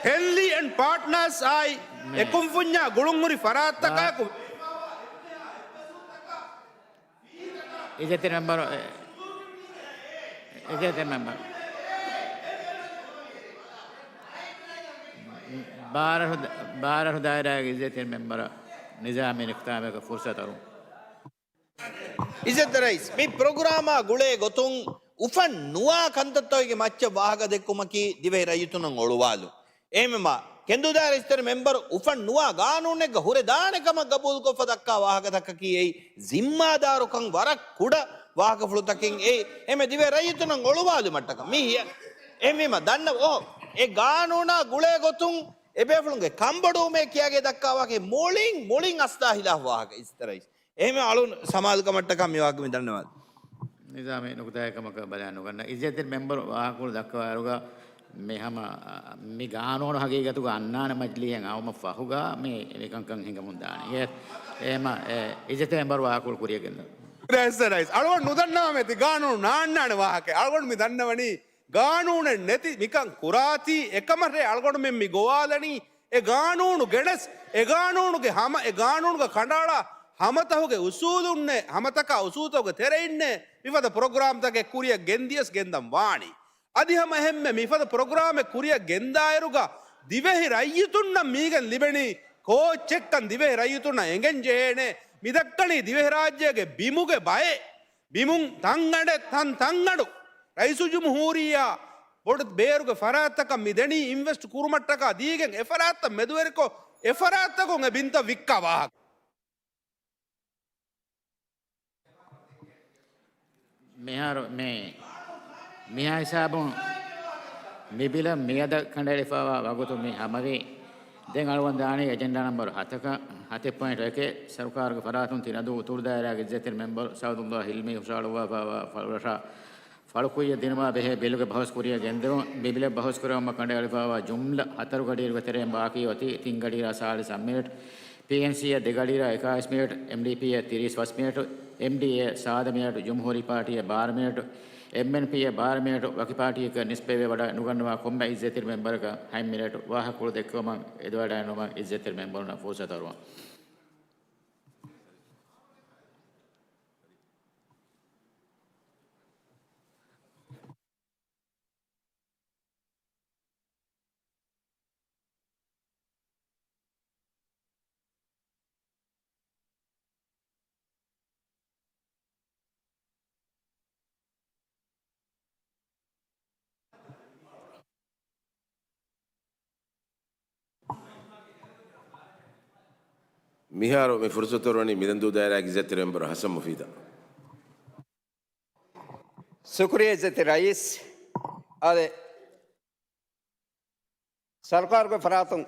ހެންލީ އެންޑް ޕާޓްނާސް އާއި މެ. އެކުންފުންޏާ ގުޅުންހުރި ފަރާތްތަކާއެކު. އިއްޒަތްތެރި މެމްބަރު، އެ، އިއްޒަތްތެރި މެމްބަރު. ބާރަށު، ބާރަށު ދާއިރާގެ އިއްޒަތްތެރި މެމްބަރަށް ނިޒާމީ ނުކުތާއެއް ފުރުސަތު އަރުން. އިއްޒަތްތެރި ރައީސް، މި ޕްރޮގްރާމާ ގުޅޭ ގޮތުން އުފަން ނުވާ ކަންތައްތަކުގެ މައްޗަށް ވާހަކަ ދެއްކުމަކީ ދިވެހި ރައްޔިތުންނަށް އޮޅުވާލުން. އެހެންވީމަ، ކެނދުދާރަ އިއްޒަތްތެރި މެމްބަރު އުފަން ނުވާ ގާނޫނެއްގަ ހުރެދާނެ ކަމަށް ގަބޫލުކޮށްފަ ދައްކާ ވާހަކަތަކަކީ އެއީ ޒިންމާދާރުކަން ވަރަށް ކުޑަ ވާހަކަފުޅުތަކެއް. އެއީ އެންމެ ދިވެހި ރައްޔިތުންނަށް އޮޅުވާލުމަށްޓަކަ މި ހިޔަ-، އެހެންވީމަ ދަންނަ-، އޯ، އެ ގާނޫނާ ގުޅޭ ގޮތުން އެބޭފުޅުންގެ ކަންބޮޑުވުމޭ ކިޔާގެ ދައްކާ ވާހަކަ މުޅިން، މުޅިން އަސްލާ ހިލާފު ވާހަކަ އިއްޒަތްތެރި ރައީސް. އެހެންވީމަ އަޅުން ސަމާލުކަމަށްޓަކާ މި ވާހަކަ މި ދަންނަވާލަން. ނިޒާމީ ނުކުތާއެއް ކަމަކަށް ބަލާ ނުގަންނަ. އިއްޒަތްތެރި މެމްބަރު ވާހަކަފުޅު ދައްކަވާއިރުގަ މި ހަމަ، މި ގާނޫނު ހަގީގަތުގަ އަންނާނެ މަޖިލީހެއް އައުމަށް ފަހުގަ މި، މިކަންކަން ހިނގަމުން ދާނެ. އެ، އެހެންވީމަ، އެ، އިއްޒަތްތެރި މެމްބަރު ވާހަކަފުޅު ކުރިއަށް ގެންދަން. ރައީސް، ރައީސް، އަޅުގަނޑު ނުދަންނަވާ މެތި ގާނޫނު ނާންނާނެ ވާހަކަ. އަޅުގަނޑު މި ދަންނަވަނީ ގާނޫނެއް ނެތި މިކަން ކުރާތީ، އެކަމަށްރޭ އަޅުގަނޑުމެން މި ގޮވާލަނީ، އެ ގާނޫނު ގެނެސް، އެ ގާނޫނުގެ ހަމަ، އެ ގާނޫނުގަ ކަނޑައަޅާ ހަމަތަހުގެ އުސޫލުންނޭ، ހަމަތަކާ އުސޫލުތަކުގެ ތެރެއިންނޭ މިފަދަ ޕްރޮގްރާމްތަކެއް ކުރިއަށް ގެންދިޔަސް ގެންދަން ވާނީ. އަދި ހަމަ އެހެންމެ މިފަދަ ޕްރޮގްރާމެއް ކުރިއަށް ގެންދާއިރުގަ ދިވެހި ރައްޔިތުންނަށް މީގެން ލިބެނީ ކޯއްޗެއްކަން ދިވެހި ރައްޔިތުންނަށް އެނގެން ޖެހޭނޭ. މި ދައްކަނީ ދިވެހިރާއްޖޭގެ ބިމުގެ ބައެއް. ބިމުން ތަންގަނޑެއް ތަން ތަންގަނޑު ރައީސުލްޖުމްހޫރިއްޔާ ބޮޑު ބޭރުގެ ފަރާތްތަކަށް މި ދެނީ އިންވެސްޓް ކުރުމަށްޓަކާ ދީގެން އެ ފަރާތްތައް މެދުވެރިކޮށް އެ ފަރާތްތަކުން އެ ބިންތައް ވިއްކާ ވާހަކަ. މިހާރު މި، މިހާ ހިސާބުން މި ބިލަށް މިއަދަށް ކަނޑައެޅިފައިވާ ވަގުތު މި ހަމަވީ. ދެން އަޅުގަނޑު ދާނީ އެޖެންޑާ ނަމްބަރު ހަތަކަށް، ހަތެއް ޕޮއިންޓް އެކެއް، ސަރުކާރުގެ ފަރާތުން ތިނަދޫ އުތުރު ދާއިރާގެ އިއްޒަތްތެރި މެމްބަރު ސައުދުއްލާ ހިލްމީ ހުށަހަޅުއްވާފައިވާ ފަޅުރަށާ ފަޅުކުއްޔަށް ދިނުމާ ބެހޭ ބިލުގެ ބަހުސް ކުރިއަށް ގެންދެވުން. މި ބިލަށް ބަހުސް ކުރެވުމަށް ކަނޑައެޅިފައިވާ ޖުމްލަ ހަތަރު ގަޑިއިރުގެ ތެރެއިން ބާކީ އޮތީ ތިން ގަޑިއިރާ ސާޅީސް މިނިޓް، ޕީއެންސީއަށް ދެ ގަޑިއިރާ އެކާވީސް މިނިޓް، އެމްޑީޕީއަށް ތިރީސް ފަސް މިނިޓް، އެމްޑީއޭ ސާދަ މިނެޓު، ޖުމްހޫރީ ޕާޓީއަށް ބާރަ މިނެޓު، އެމްއެންޕީއަށް ބާރަ މިނެޓު، ވަކި ޕާޓީއަކަށް ނިސްބަތްވެ ވަޑައި ނުގަންނަވާ ކޮންމެ އިއްޒަތްތެރި މެމްބަރަކަށް ހަތް މިނެޓު ވާހަކަފުޅު ދެއްކެވުމަށް އެދުވަޑައިނުމަށް އިއްޒަތްތެރި މެމްބަރުންނަށް ފުރުސަތު އަރުވަން. މިހާރު މި ފުރުސަތު އަރުވަނީ މިލަންދޫ ދާއިރާގެ އިއްޒަތްތެރި މެމްބަރު ހަސަން މުފީދަށް. ޝުކުރިއްޔާ އިއްޒަތްތެރި ރައީސް. އާދެ، ސަރުކާރުގެ ފަރާތުން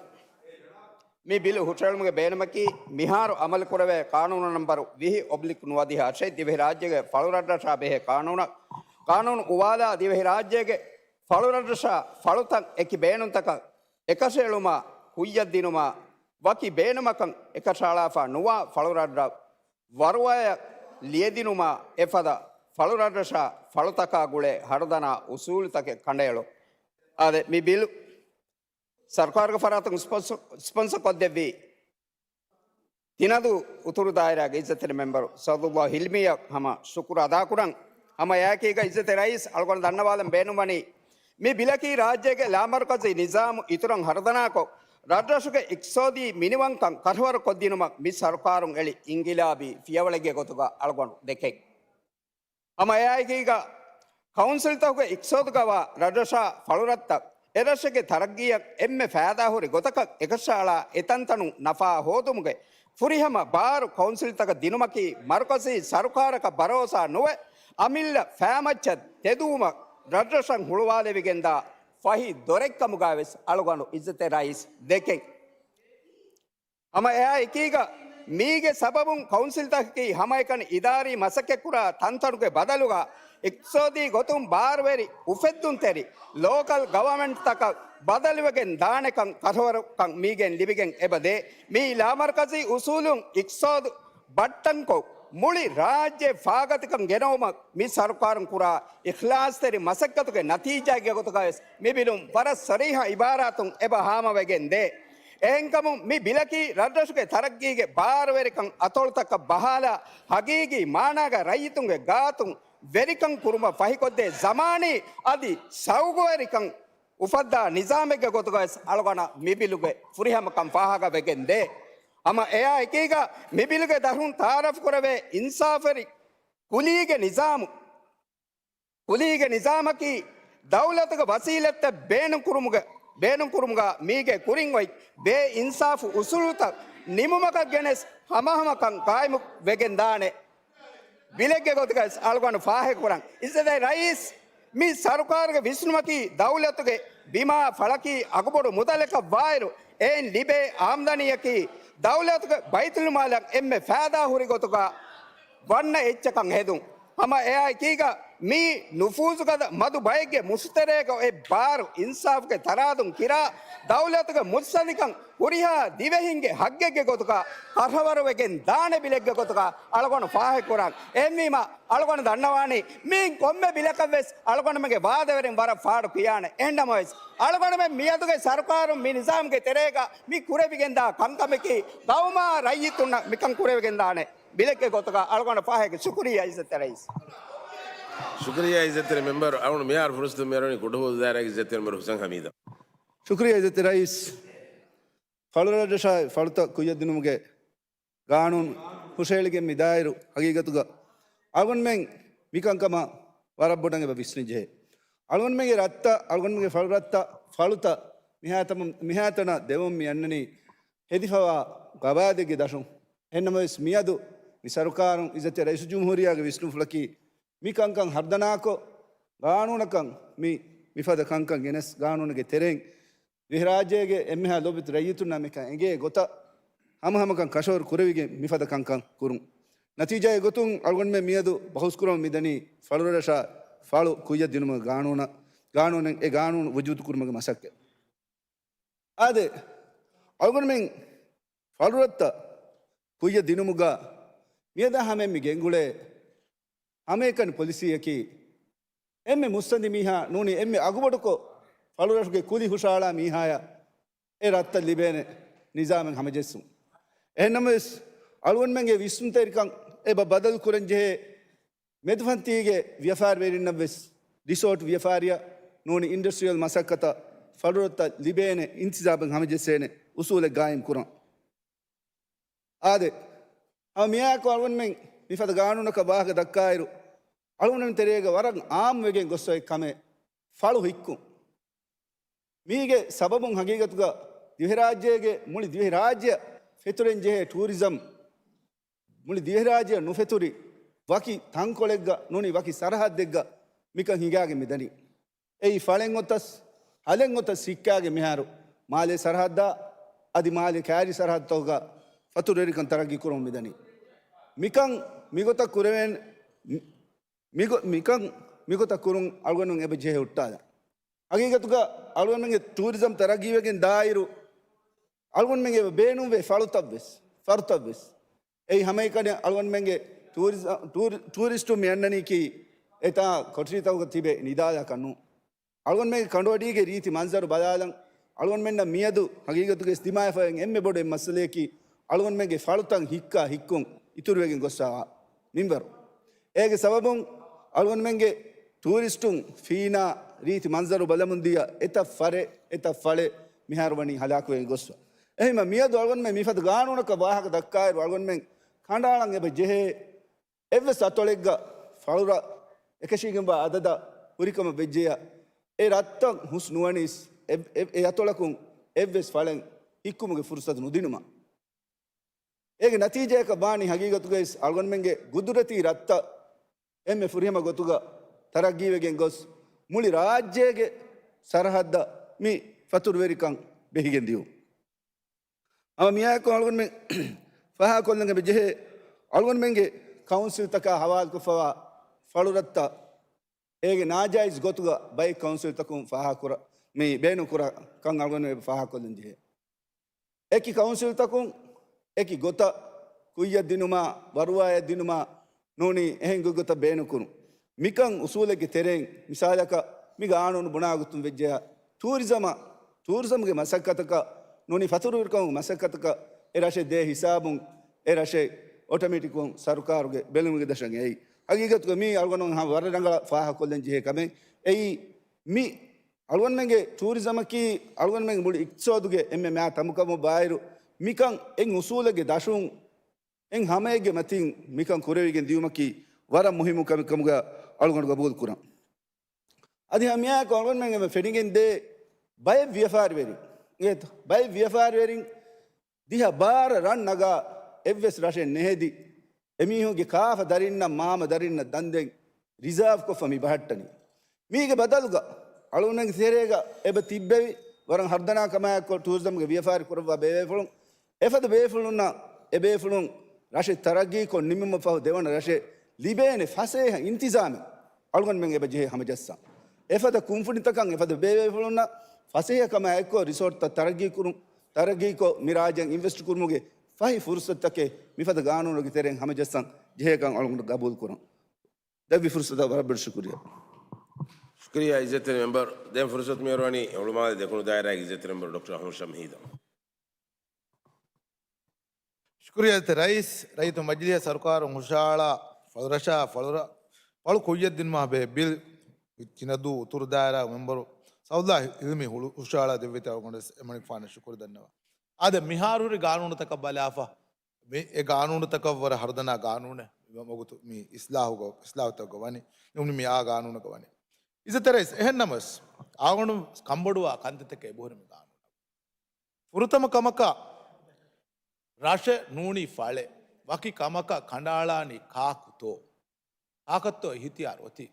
މި ބިލު ހުށައެޅުމުގެ ބޭނުމަކީ، މިހާރު އަމަލުކުރެވޭ ޤާނޫނު ނަންބަރު ވިހި އޮބްލިކް ނުވަދިހަ އަށެއް ދިވެހިރާއްޖޭގެ ފަޅުރަށްރަށާ ބެހޭ ޤާނޫނަށް، ޤާނޫނު އުވާލާ ދިވެހިރާއްޖޭގެ ފަޅުރަށްރަށާ ފަޅުތައް އެކި ބޭނުންތަކަށް އެކަށައެޅުމާ، ކުއްޔަށްދިނުމާ، ވަކި ބޭނުމަކަށް އެކަށައަޅާފާ ނުވާ ފަޅުރަށްރަށް ވަރުވައަށް ލިޔެދިނުމާ އެފަދަ ފަޅުރަށްރަށާ ފަޅުތަކާ ގުޅޭ ހަރުދަނާ އުސޫލުތަކެއް ކަނޑައެޅުން. އާދެ، މި ބިލު ސަރުކާރުގެ ފަރާތުން ސްޕޮންސަ-، ސްޕޮންސަ ކޮށްދެއްވީ ތިނަދޫ އުތުރު ދާއިރާގެ އިއްޒަތްތެރި މެމްބަރު ސައުދުﷲ ހިލްމީއަށް ހަމަ ޝުކުރު އަދާކުރަން. ހަމަ އެއާއެކީގަ އިއްޒަތްތެރި ރައީސް އަޅުގަނޑު ދަންނަވާލަން ބޭނުންވަނީ، މި ބިލަކީ ރާއްޖޭގެ ލާމަރުކަޒީ ނިޒާމު އިތުރަށް ހަރުދަނާކޮށް، ރަށްރަށުގެ އިޤްތިޞާދީ މިނިވަންކަން ކަށަވަރު ކޮށްދިނުމަށް މި ސަރުކާރުން އެޅި އިންޤިލާބީ ފިޔަވަޅެއްގެ ގޮތުގަ އަޅުގަނޑު ދެކެން. ހަމަ އެއާއެކީގަ ކައުންސިލްތަކުގެ އިޤްތިޞާދުގަވާ ރަށްރަށާ ފަޅުރަށްތައް އެރަށެއްގެ ތަރައްގީއަށް އެންމެ ފައިދާހުރި ގޮތަކަށް އެކަށައަޅާ އެތަންތަނުން ނަފާ ހޯދުމުގެ ފުރިހަމަ ބާރު ކައުންސިލްތަކަށް ދިނުމަކީ މަރުކަޒީ ސަރުކާރަކަށް ބަރޯސާ ނުވެ، އަމިއްލަ ފައިމައްޗަށް ތެދުވުމަށް ރަށްރަށަށް ހުޅުވާލެވިގެންދާ ފަހި ދޮރެއްކަމުގައިވެސް އަޅުގަނޑު އިއްޒަތްތެރި ރައީސް ދެކެން. ހަމަ އެއާ އެކީގަ މީގެ ސަބަބުން ކައުންސިލްތަކަކީ ހަމައެކަނި އިދާރީ މަސައްކަތްކުރާ ތަންތަނުގެ ބަދަލުގަ އިޤްތިޞާދީ ގޮތުން ބާރުވެރި އުފެއްދުންތެރި ލޯކަލް ގަވަރމަންޓްތަކަށް ބަދަލުވެގެން ދާނެކަން ކަށަވަރުކަން މީގެން ލިބިގެން އެބަދޭ. މިއީ ލާމަރުކަޒީ އުސޫލުން އިޤްތިޞާދު ބައްޓަންކޮށް، މުޅި ރާއްޖެ ފާގަތިކަން ގެނައުމަށް މި ސަރުކާރުން ކުރާ އިޚްލާޞްތެރި މަސައްކަތުގެ ނަތީޖާއެއްގެ ގޮތުގަވެސް މި ބިލުން ވަރަށް ޞަރީޙަ އިބާރާތުން އެބަ ހާމަވެގެން ދޭ. އެހެންކަމުން މި ބިލަކީ ރަށްރަށުގެ ތަރައްގީގެ ބާރުވެރިކަން އަތޮޅުތަކަށް ބަހާލާ، ހަގީގީ މާނާގަ ރައްޔިތުންގެ ގާތުން ވެރިކަން ކުރުމަށް ފަހިކޮށްދޭ ޒަމާނީ އަދި ޝައުގުވެރިކަން އުފައްދާ ނިޒާމެއްގެ ގޮތުގަވެސް އަޅުގަނޑަށް މި ބިލުގެ ފުރިހަމަކަން ފާހަގަވެގެން ދޭ. ހަމަ އެއާ އެކީގަ މި ބިލުގެ ދަށުން ތައާރަފްކުރެވޭ އިންސާފުވެރި ކުލީގެ ނިޒާމު، ކުލީގެ ނިޒާމަކީ ދައުލަތުގެ ވަސީލަތްތައް ބޭނުންކުރުމުގެ، ބޭނުންކުރުމުގަ މީގެ ކުރިން އޮތް ބޭއިންސާފު އުސޫލުތައް ނިމުމަކަށް ގެނެސް ހަމަހަމަކަން ޤާއިމު ވެގެން ދާނެ. ބިލެއްގެ ގޮތުގައި އަޅުގަނޑު ފާހަގަކުރަން. އިއްޒަތްތެރި ރައީސް، މި ސަރުކާރުގެ ވިސްނުމަކީ ދައުލަތުގެ ބިމާ ފަޅަކީ އަގުބޮޑު މުދަލަކަށް ވާއިރު، އެއިން ލިބޭ އާމްދަނީއަކީ ދައުލަތުގެ ބައިތުލްމާލަށް އެންމެ ފައިދާހުރި ގޮތުގަ ވަންނަ އެއްޗަކަށް ހެދުން. ހަމަ އެއާ އެކީގަ މި ނުފޫޒުގަދަ މަދު ބައެއްގެ މުށުތެރޭގަ އޮތް ބާރު އިންސާފުގެ ތަރާދުން ކިރާ، ދައުލަތުގެ މުއްސަނދިކަން ހުރިހާ ދިވެހިންގެ ހައްގެއްގެ ގޮތުގަ ކަށަވަރުވެގެން ދާނެ ބިލެއްގެ ގޮތުގަ އަޅުގަނޑު ފާހަގަކުރަން. އެހެންވީމަ، އަޅުގަނޑު ދަންނަވާނީ، މިއިން ކޮންމެ ބިލަކަށްވެސް އަޅުގަނޑުމެންގެ ވާދަވެރިން ވަރަށް ފާޑު ކިޔާނެ. އެހެންނަމަވެސް، އަޅުގަނޑުމެން މިއަދުގެ ސަރުކާރުން މި ނިޒާމްގެ ތެރޭގަ މި ކުރެވިގެންދާ ކަންކަމަކީ، ގައުމާ ރައްޔިތުންނަށް މިކަން ކުރެވިގެންދާނެ ބިލެއްގެ ގޮތުގަ އަޅުގަނޑަށް ފާހަގަ. ޝުކުރިއްޔާ އިއްޒަތްތެރި ރައީސް. ޝުކުރިއްޔާ އިއްޒަތްތެރި މެމްބަރު. އަޅުގަނޑު މިހާރު ފުރުސަތު މިއަރުވަނީ ކުޑަހުވަދު ދާއިރާގެ އިއްޒަތްތެރި މެމްބަރު ހުސެން ހަމީދަށް. ޝުކުރިއްޔާ އިއްޒަތްތެރި ރައީސް. ފަޅުރަށްރަށާއި ފަޅުތައް ކުއްޔަށްދިނުމުގެ ގާނޫނު ހުށައެޅިގެން މި ދާއިރު ހަގީގަތުގަ އަޅުގަނޑުމެން މިކަންކަމަށް ވަރަށް ބޮޑަށް އެބަ ވިސްނިއްޖެހޭ. އަޅުގަނޑުމެންގެ ރަށްތައް، އަޅުގަނޑުމެންގެ ފަޅުރަށްތައް، ފަޅުތައް މިހާތަނަށް، މިހާތަނަށް ދެވުން މި އަންނަނީ ހެދިފަވާ ގަވާއިދެއްގެ ދަށުން. އެހެންނަމަވެސް، މިއަދު މި ސަރުކާރުން އިއްޒަތްތެރި ރައީސުލްޖުމްހޫރިއްޔާގެ ވިސްނުންފުޅަކީ، މި ކަންކަން ހަރުދަނާކޮށް، ގާނޫނަކަށް މި މިފަދަ ކަންކަން ގެނެސް، ގާނޫނުގެ ތެރެއިން ދިވެހިރާއްޖޭގެ އެންމެހާ ލޯބިވެތި ރައްޔިތުންނާ މިކަން އެނގޭ ގޮތަށް ހަމަހަމަކަން ކަށަވަރު ކުރެވިގެން މިފަދަ ކަންކަން ކުރުން. ނަތީޖާއެއް ގޮތުން އަޅުގަނޑުމެން މިއަދު ބަހުސްކުރަމުން މިދަނީ ފަޅުރަށާ ފަޅު ކުއްޔަށްދިނުމުގެ ގާނޫނަށް، ގާނޫނެއް، އެ ގާނޫނު ވުޖޫދު ކުރުމުގެ މަސައްކަތް. އާދެ، އަޅުގަނޑުމެން ފަޅުރަށްތައް ކުއްޔަށް ދިނުމުގަ މިއަދާ ހަމައެއް މި ގެންގުޅޭ ހަމައެކަނި ޕޮލިސީއަކީ، އެންމެ މުއްސަނދި މީހާ ނޫނީ އެންމެ އަގުބޮޑުކޮށް ފަޅުރަށުގެ ކުލި ހުށައަޅާ މީހާޔަށް އެ ރަށްތައް ލިބޭނެ ނިޒާމެއް ހަމަޖެއްސުން. އެހެންނަމަވެސް، އަޅުގަނޑުމެންގެ ވިސްނުންތެރިކަން އެބަ ބަދަލު ކުރަން ޖެހޭ މެދުފަންތީގެ ވިޔަފާރިވެރިންނަށްވެސް ރިސޯޓް ވިޔަފާރިއަށް ނޫނީ އިންޑަސްޓްރިއަލް މަސައްކަތަށް ފަޅުރަށްތައް ލިބޭނެ އިންތިޒާމެއް ހަމަޖެއްސޭނެ އުސޫލެއް ގާއިމް ކުރަން. އާދެ، ހަމަ މިއާއެކު އަޅުގަނޑުމެން މިފަދަ ގާނޫނަކަށް ވާހަކަ ދައްކާއިރު، އަޅުގަނޑުމެން ތެރޭގަ ވަރަށް އާއްމުވެގެން ގޮސްފައި ކަމެއް ފަޅު ހިއްކުން. މީގެ ސަބަބުން ހަގީގަތުގަ ދިވެހިރާއްޖޭގެ މުޅި ދިވެހިރާއްޖެއަށް ފެތުރެން ޖެހޭ ޓޫރިޒަމް، މުޅި ދިވެހިރާއްޖެއަށް ނުފެތުރި ވަކި ތަންކޮޅެއްގަ ނޫނީ ވަކި ސަރަހައްދެއްގަ މިކަން ހިނގާގެން މިދަނީ. އެއީ ފަޅެއް އޮތަސް، ހަލެއް އޮތަސް ހިއްކާގެން މިހާރު މާލޭ ސަރަހައްދާ އަދި މާލޭ ކައިރި ސަރަހައްދުތަކުގަ ފަތުރުވެރިކަން ތަރައްގީ ކުރަމުން މިދަނީ. މިކަން މިގޮތަށް ކުރެވޭން، މި-، މިގޮ-، މިކަން މިގޮތަށް ކުރުން އަޅުގަނޑު އެބަ ޖެހޭ ހުއްޓާލަން. ހަގީގަތުގަ އަޅުގަނޑުގެ ޓޫރިޒަމް ތަރައްގީވެގެން ދާއިރު، އަޅުގަނޑުމެން އެބަ ބޭނުންވޭ ފަޅުތައްވެސް، ފަރުތައްވެސް. އެއީ ހަމައެކަނި އަޅުގަނޑުމެންގެ ޓޫރިޒަ-، ޓޫރި-، ޓޫރިސްޓުން މި އަންނަނީކީ އެތާ ކޮޓަރިތަކުގަ ތިބެ ނިދާލާކަށް ނޫން. އަޅުގަނޑުމެންގެ ކަނޑުއަޑީގެ ރީތި މަންޒަރު ބަލާލަން، އަޅުގަނޑުމެންނަށް މިއަދު ހަގީގަތުގައި ދިމާވެފައި އެންމެ ބޮޑު އެއް މައްސަލަޔަކީ، އަޅުގަނޑުމެންގެ ފަޅުތައް ހިއްކާ ހިއްކުން އިތުރުވެގެން ގޮއްސަވާ މިންވަރު. އޭގެ ސަބަބުން އަޅުގަނޑުމެންގެ ޓޫރިސްޓުން ފީނާ ރީތި މަންޒަރު ބަލަމުން ދިޔަ އެތައް ފަރެއް، އެތައް ފަޅެއް މިހާރު ވަނީ ހަލާކުވެގެން ގޮއްސަ. އެހެންމަ މިއަދު އަޅުގަނޑުމެން މިފަދަ ގާނޫނަކަށް ވާހަކަ ދައްކާއިރު، އަޅުގަނޑުމެން ކަނޑައަޅަން އެބަ ޖެހޭ އެއްވެސް އަތޮޅެއްގަ ފަޅުރަށް އެކަށީގެންވާ އަދަދަށް ހުރިކަމަށް ވެއްޖެޔާ، އެ ރަށްތައް ހުސް ނުވަނީސް، އެ، އެ، އެ އަތޮޅަކުން އެއްވެސް ފަޅެއް ހިއްކުމުގެ ފުރުސަތު ނުދިނުމަށް. އޭގެ ނަތީޖާއަކަށް ވާނީ ހަގީގަތުގައި އަޅުގަނޑުމެންގެ ގުދުރަތީ ރަށްތައް އެންމެ ފުރިހަމަ ގޮތުގަ ތަރައްގީވެގެން ގޮސް، މުޅި ރާއްޖޭގެ ސަރަހައްދަށް މި ފަތުރުވެރިކަން ބެހިގެން ދިޔުން. ހަމަ މިއާއެކު އަޅުގަނޑުމެން ފާހަގަކޮށްލަން އެބަ ޖެހޭ، އަޅުގަނޑުމެންގެ ކައުންސިލްތަކާ ހަވާލުކޮށްފަވާ ފަޅުރަށްތައް އޭގެ ނާޖާއިޒް ގޮތުގަ ބައެއް ކައުންސިލްތަކުން ފާހަގަކުރ-، މި ބޭނުންކުރާ ކަން އަޅުގަނޑު އެބަ ފާހަގަކޮށްލަން ޖެހޭ. އެކި ކައުންސިލްތަކުން އެކި ގޮތަށް ކުއްޔަށް ދިނުމާ، ވަރުވާޔަށް ދިނުމާ ނޫނީ އެހެން ގޮތްގޮތަށް ބޭނުންކުރުން. މިކަން އުސޫލެއްގެ ތެރެއިން މިސާލަކަށް މި ގާނޫނު ބުނާ ގޮތުން ވެއްޖެޔާ، ޓޫރިޒަމަށް، ޓޫރިޒަމްގެ މަސައްކަތަކަށް ނޫނީ ފަތުރުވެރިކަމުގެ މަސައްކަތަކަށް އެ ރަށެއް ދޭ ހިސާބުން އެ ރަށެއް އޮޓޮމެޓިކުން ސަރުކާރުގެ ބެލުމުގެ ދަށަށް އެއީ. ހަގީގަތުގަ މީ އަޅުގަނޑު ހަމަ ވަރަށް ރަނގަޅަށް ފާހަގަކޮށްލަން ޖެހޭ ކަމެއް. އެއީ މި އަޅުގަނޑުމެންގެ ޓޫރިޒަމަކީ އަޅުގަނޑުމެންގެ މުޅި އިޤްތިޞާދުގެ އެންމެ މާ ތަނބުކަމަށް ވާއިރު، މިކަން އެއް އުސޫލެއްގެ ދަށުން އެން ހަމައެއްގެ މަތިން މިކަން ކުރެވިގެން ދިޔުމަކީ ވަރަށް މުހިއްމު ކަމެއް ކަމުގަ އަޅުގަނޑު ގަބޫލު ކުރަން. އަދި ހަމައެއާއެކު އަޅުގަނޑުމެން އެންމެ ފެނިގެން ދޭ ބައެއް ވިޔަފާރިވެރިން، އޭތަ؟ ބައެއް ވިޔަފާރިވެރިން ދިހަ ބާރަ ރަށް ނަގާ އެއްވެސް ރަށެއް ނެހެދި، އެމީހުންގެ ކާފަ ދަރިންނަށް މާމަ ދަރިންނަށް ދަންދެން ރިޒާވް ކޮށްފަ މި ބަހައްޓަނީ. މީގެ ބަދަލުގަ އަޅުގަނޑުމެންގެ ތެރޭގަ އެބަ ތިއްބެވި ވަރަށް ހަރުދަނާ ކަމާއެކު ޓޫރިޒަމްގެ ވިޔަފާރި ކުރައްވާ ބޭބޭފުޅުން، އެފަދަ ބޭފުޅުންނަށް އެ ބޭފުޅުން ރަށެއް ތަރައްގީކޮށް ނިމުމަށް ފަހު ދެވަނަ ރަށެއް ލިބޭނެ ފަސޭހަ އިންތިޒާމެއް އަޅުގަނޑުމެން އެބަ ޖެހޭ ހަމަޖައްސަން. އެފަދަ ކުންފުނިތަކަށް އެފަދަ ބޭބޭފުޅުންނަށް ފަސޭހަކަމާ އެއްކޮށް ރިސޯޓްތައް ތަރައްގީކުރުން، ތަރައްގީކޮށް މި ރާއްޖެއަށް އިންވެސްޓް ކުރުމުގެ ފަހި ފުރުސަތުތަކެއް މިފަދަ ގާނޫނުގެ ތެރެއިން ހަމަޖައްސަން ޖެހޭކަން އަޅުގަނޑު ގަބޫލުކުރަން. ދެއްވި ފުރުސަތަށް ވަރަށް ބޮޑަށް ޝުކުރިއްޔާ. ޝުކުރިއްޔާ އިއްޒަތްތެރި މެމްބަރު. ދެން ފުރުސަތު މިއޮރުވަނީ ހުޅުމާލެ ދެކުނު ދާއިރާގެ އިއްޒަތްތެރި މެމްބަރު ޑޮކްޓަރ އަޙްމަދު ޝަމްހީދަށް. ޝުކުރިއްޔާ އިއްޒަތްތެރި ރައީސް، ރައްޔިތު މަޖިލީހަށް ސަރުކާރުން ހުށަހަޅާ ފަޅުރަށާ ފަޅުރަށް ފަޅު ކުއްޔަށް ދިނުމާ ބެހޭ ބިލް، ޗިނަދޫ އުތުރު ދާއިރާގެ މެމްބަރު ސައުލާ ހިލްމީ ހުޅު-، ހުށަހަޅާ ދެއްވެތި އަޅުގަނޑު ވެސް އެމަނިކުފާނަށް ޝުކުރު ދަންނަވަން. އާދެ، މިހާރު ހުރި ގާނޫނުތަކަށް ބަލާފަ، މި އެ ގާނޫނުތަކަށް ވަރަށް ހަރުދަނާ ގާނޫނެއް ވަގުތު މި އިސްލާހުގަ-، އިސްލާހުތަކުގަ ވަނީ، ނޫނީ މި އާ ގާނޫނުގަ ވަނީ. އިއްޒަތްތެރި ރައީސް، އެހެންނަމަވެސް، އާގަނޑު ކަންބޮޑުވާ ކަންތައްތަކެއް އެބަހުރި މި ގާނޫނަށް. ފުރަތަމަ ކަމަކަށް، ރަށެއް ނޫނީ ފަޅެއް، ވަކި ކަމަކަށް ކަނޑައަޅާނީ ކާކުތޯ؟ ކާކަށްތޯ އިހްތިޔާރު އޮތީ؟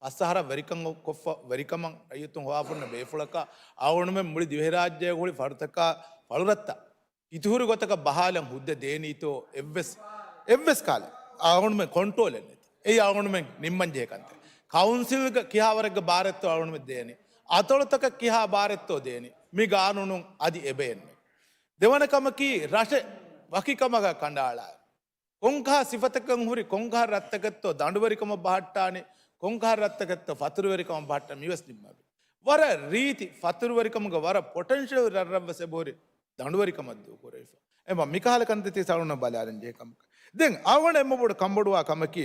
ފަސް އަހަރަށް ވެރިކަން ކޮށްފަ، ވެރިކަމަށް ރައްޔިތުން ހޮވާފަ ހުންނަ ބޭފުޅަކަށް އަޅުގަނޑުމެން މުޅި ދިވެހިރާއްޖޭގަ ހުރި ފަޅުތަކާ ފަޅުރަށްތައް ކިތަހުރި ގޮތަކަށް ބަހާލަން ހުއްދަ ދޭނީތޯ އެއްވެސް، އެއްވެސް ކާލެއް އަޅުގަނޑުމެން ކޮންޓްރޯލެއް ނެތި. އެއީ އަޅުގަނޑުމެން ނިންމަންޖެހޭ ކަންތައް. ކައުންސިލްގަ ކިހާވަރެއްގެ ބާރެއްތޯ އަޅުގަނޑުމެން ދޭނީ؟ އަތޮޅުތަކަށް ކިހާ ބާރެއްތޯ ދޭނީ؟ މި ގާނޫނުން އަދި އެބައެއްނު. ދެވަނަ ކަމަކީ ރަށެއް ވަކި ކަމަކަށް ކަނޑައަޅާ. ކޮންކަހަ ސިފަތަކަށް ހުރި ކޮންކަހަ ރަށްތަކެއްތޯ ދަނޑުވެރިކަމަށް ބަހައްޓާނީ، ކޮންކަހަ ރަށްތަކެއްތޯ ފަތުރުވެރިކަމަށް ބަހައްޓާ މިވެސް ނިންމާބި. ވަރަށް ރީތި ފަތުރުވެރިކަމުގެ ވަރަށް ޕޮޓެންޝަލް ރަށްރަށްވެސް އެބަހުރި ދަނޑުވެރިކަމަށް ދޫކުރެވިފަ. އެމަ މިކަހަލަ ކަންތައްތި ސަޅުން ބަލާލަން ޖެހޭ ކަމަކަށް. ދެން އަވަނ އެމަ ބޮޑު ކަންބޮޑުވާ ކަމަކީ،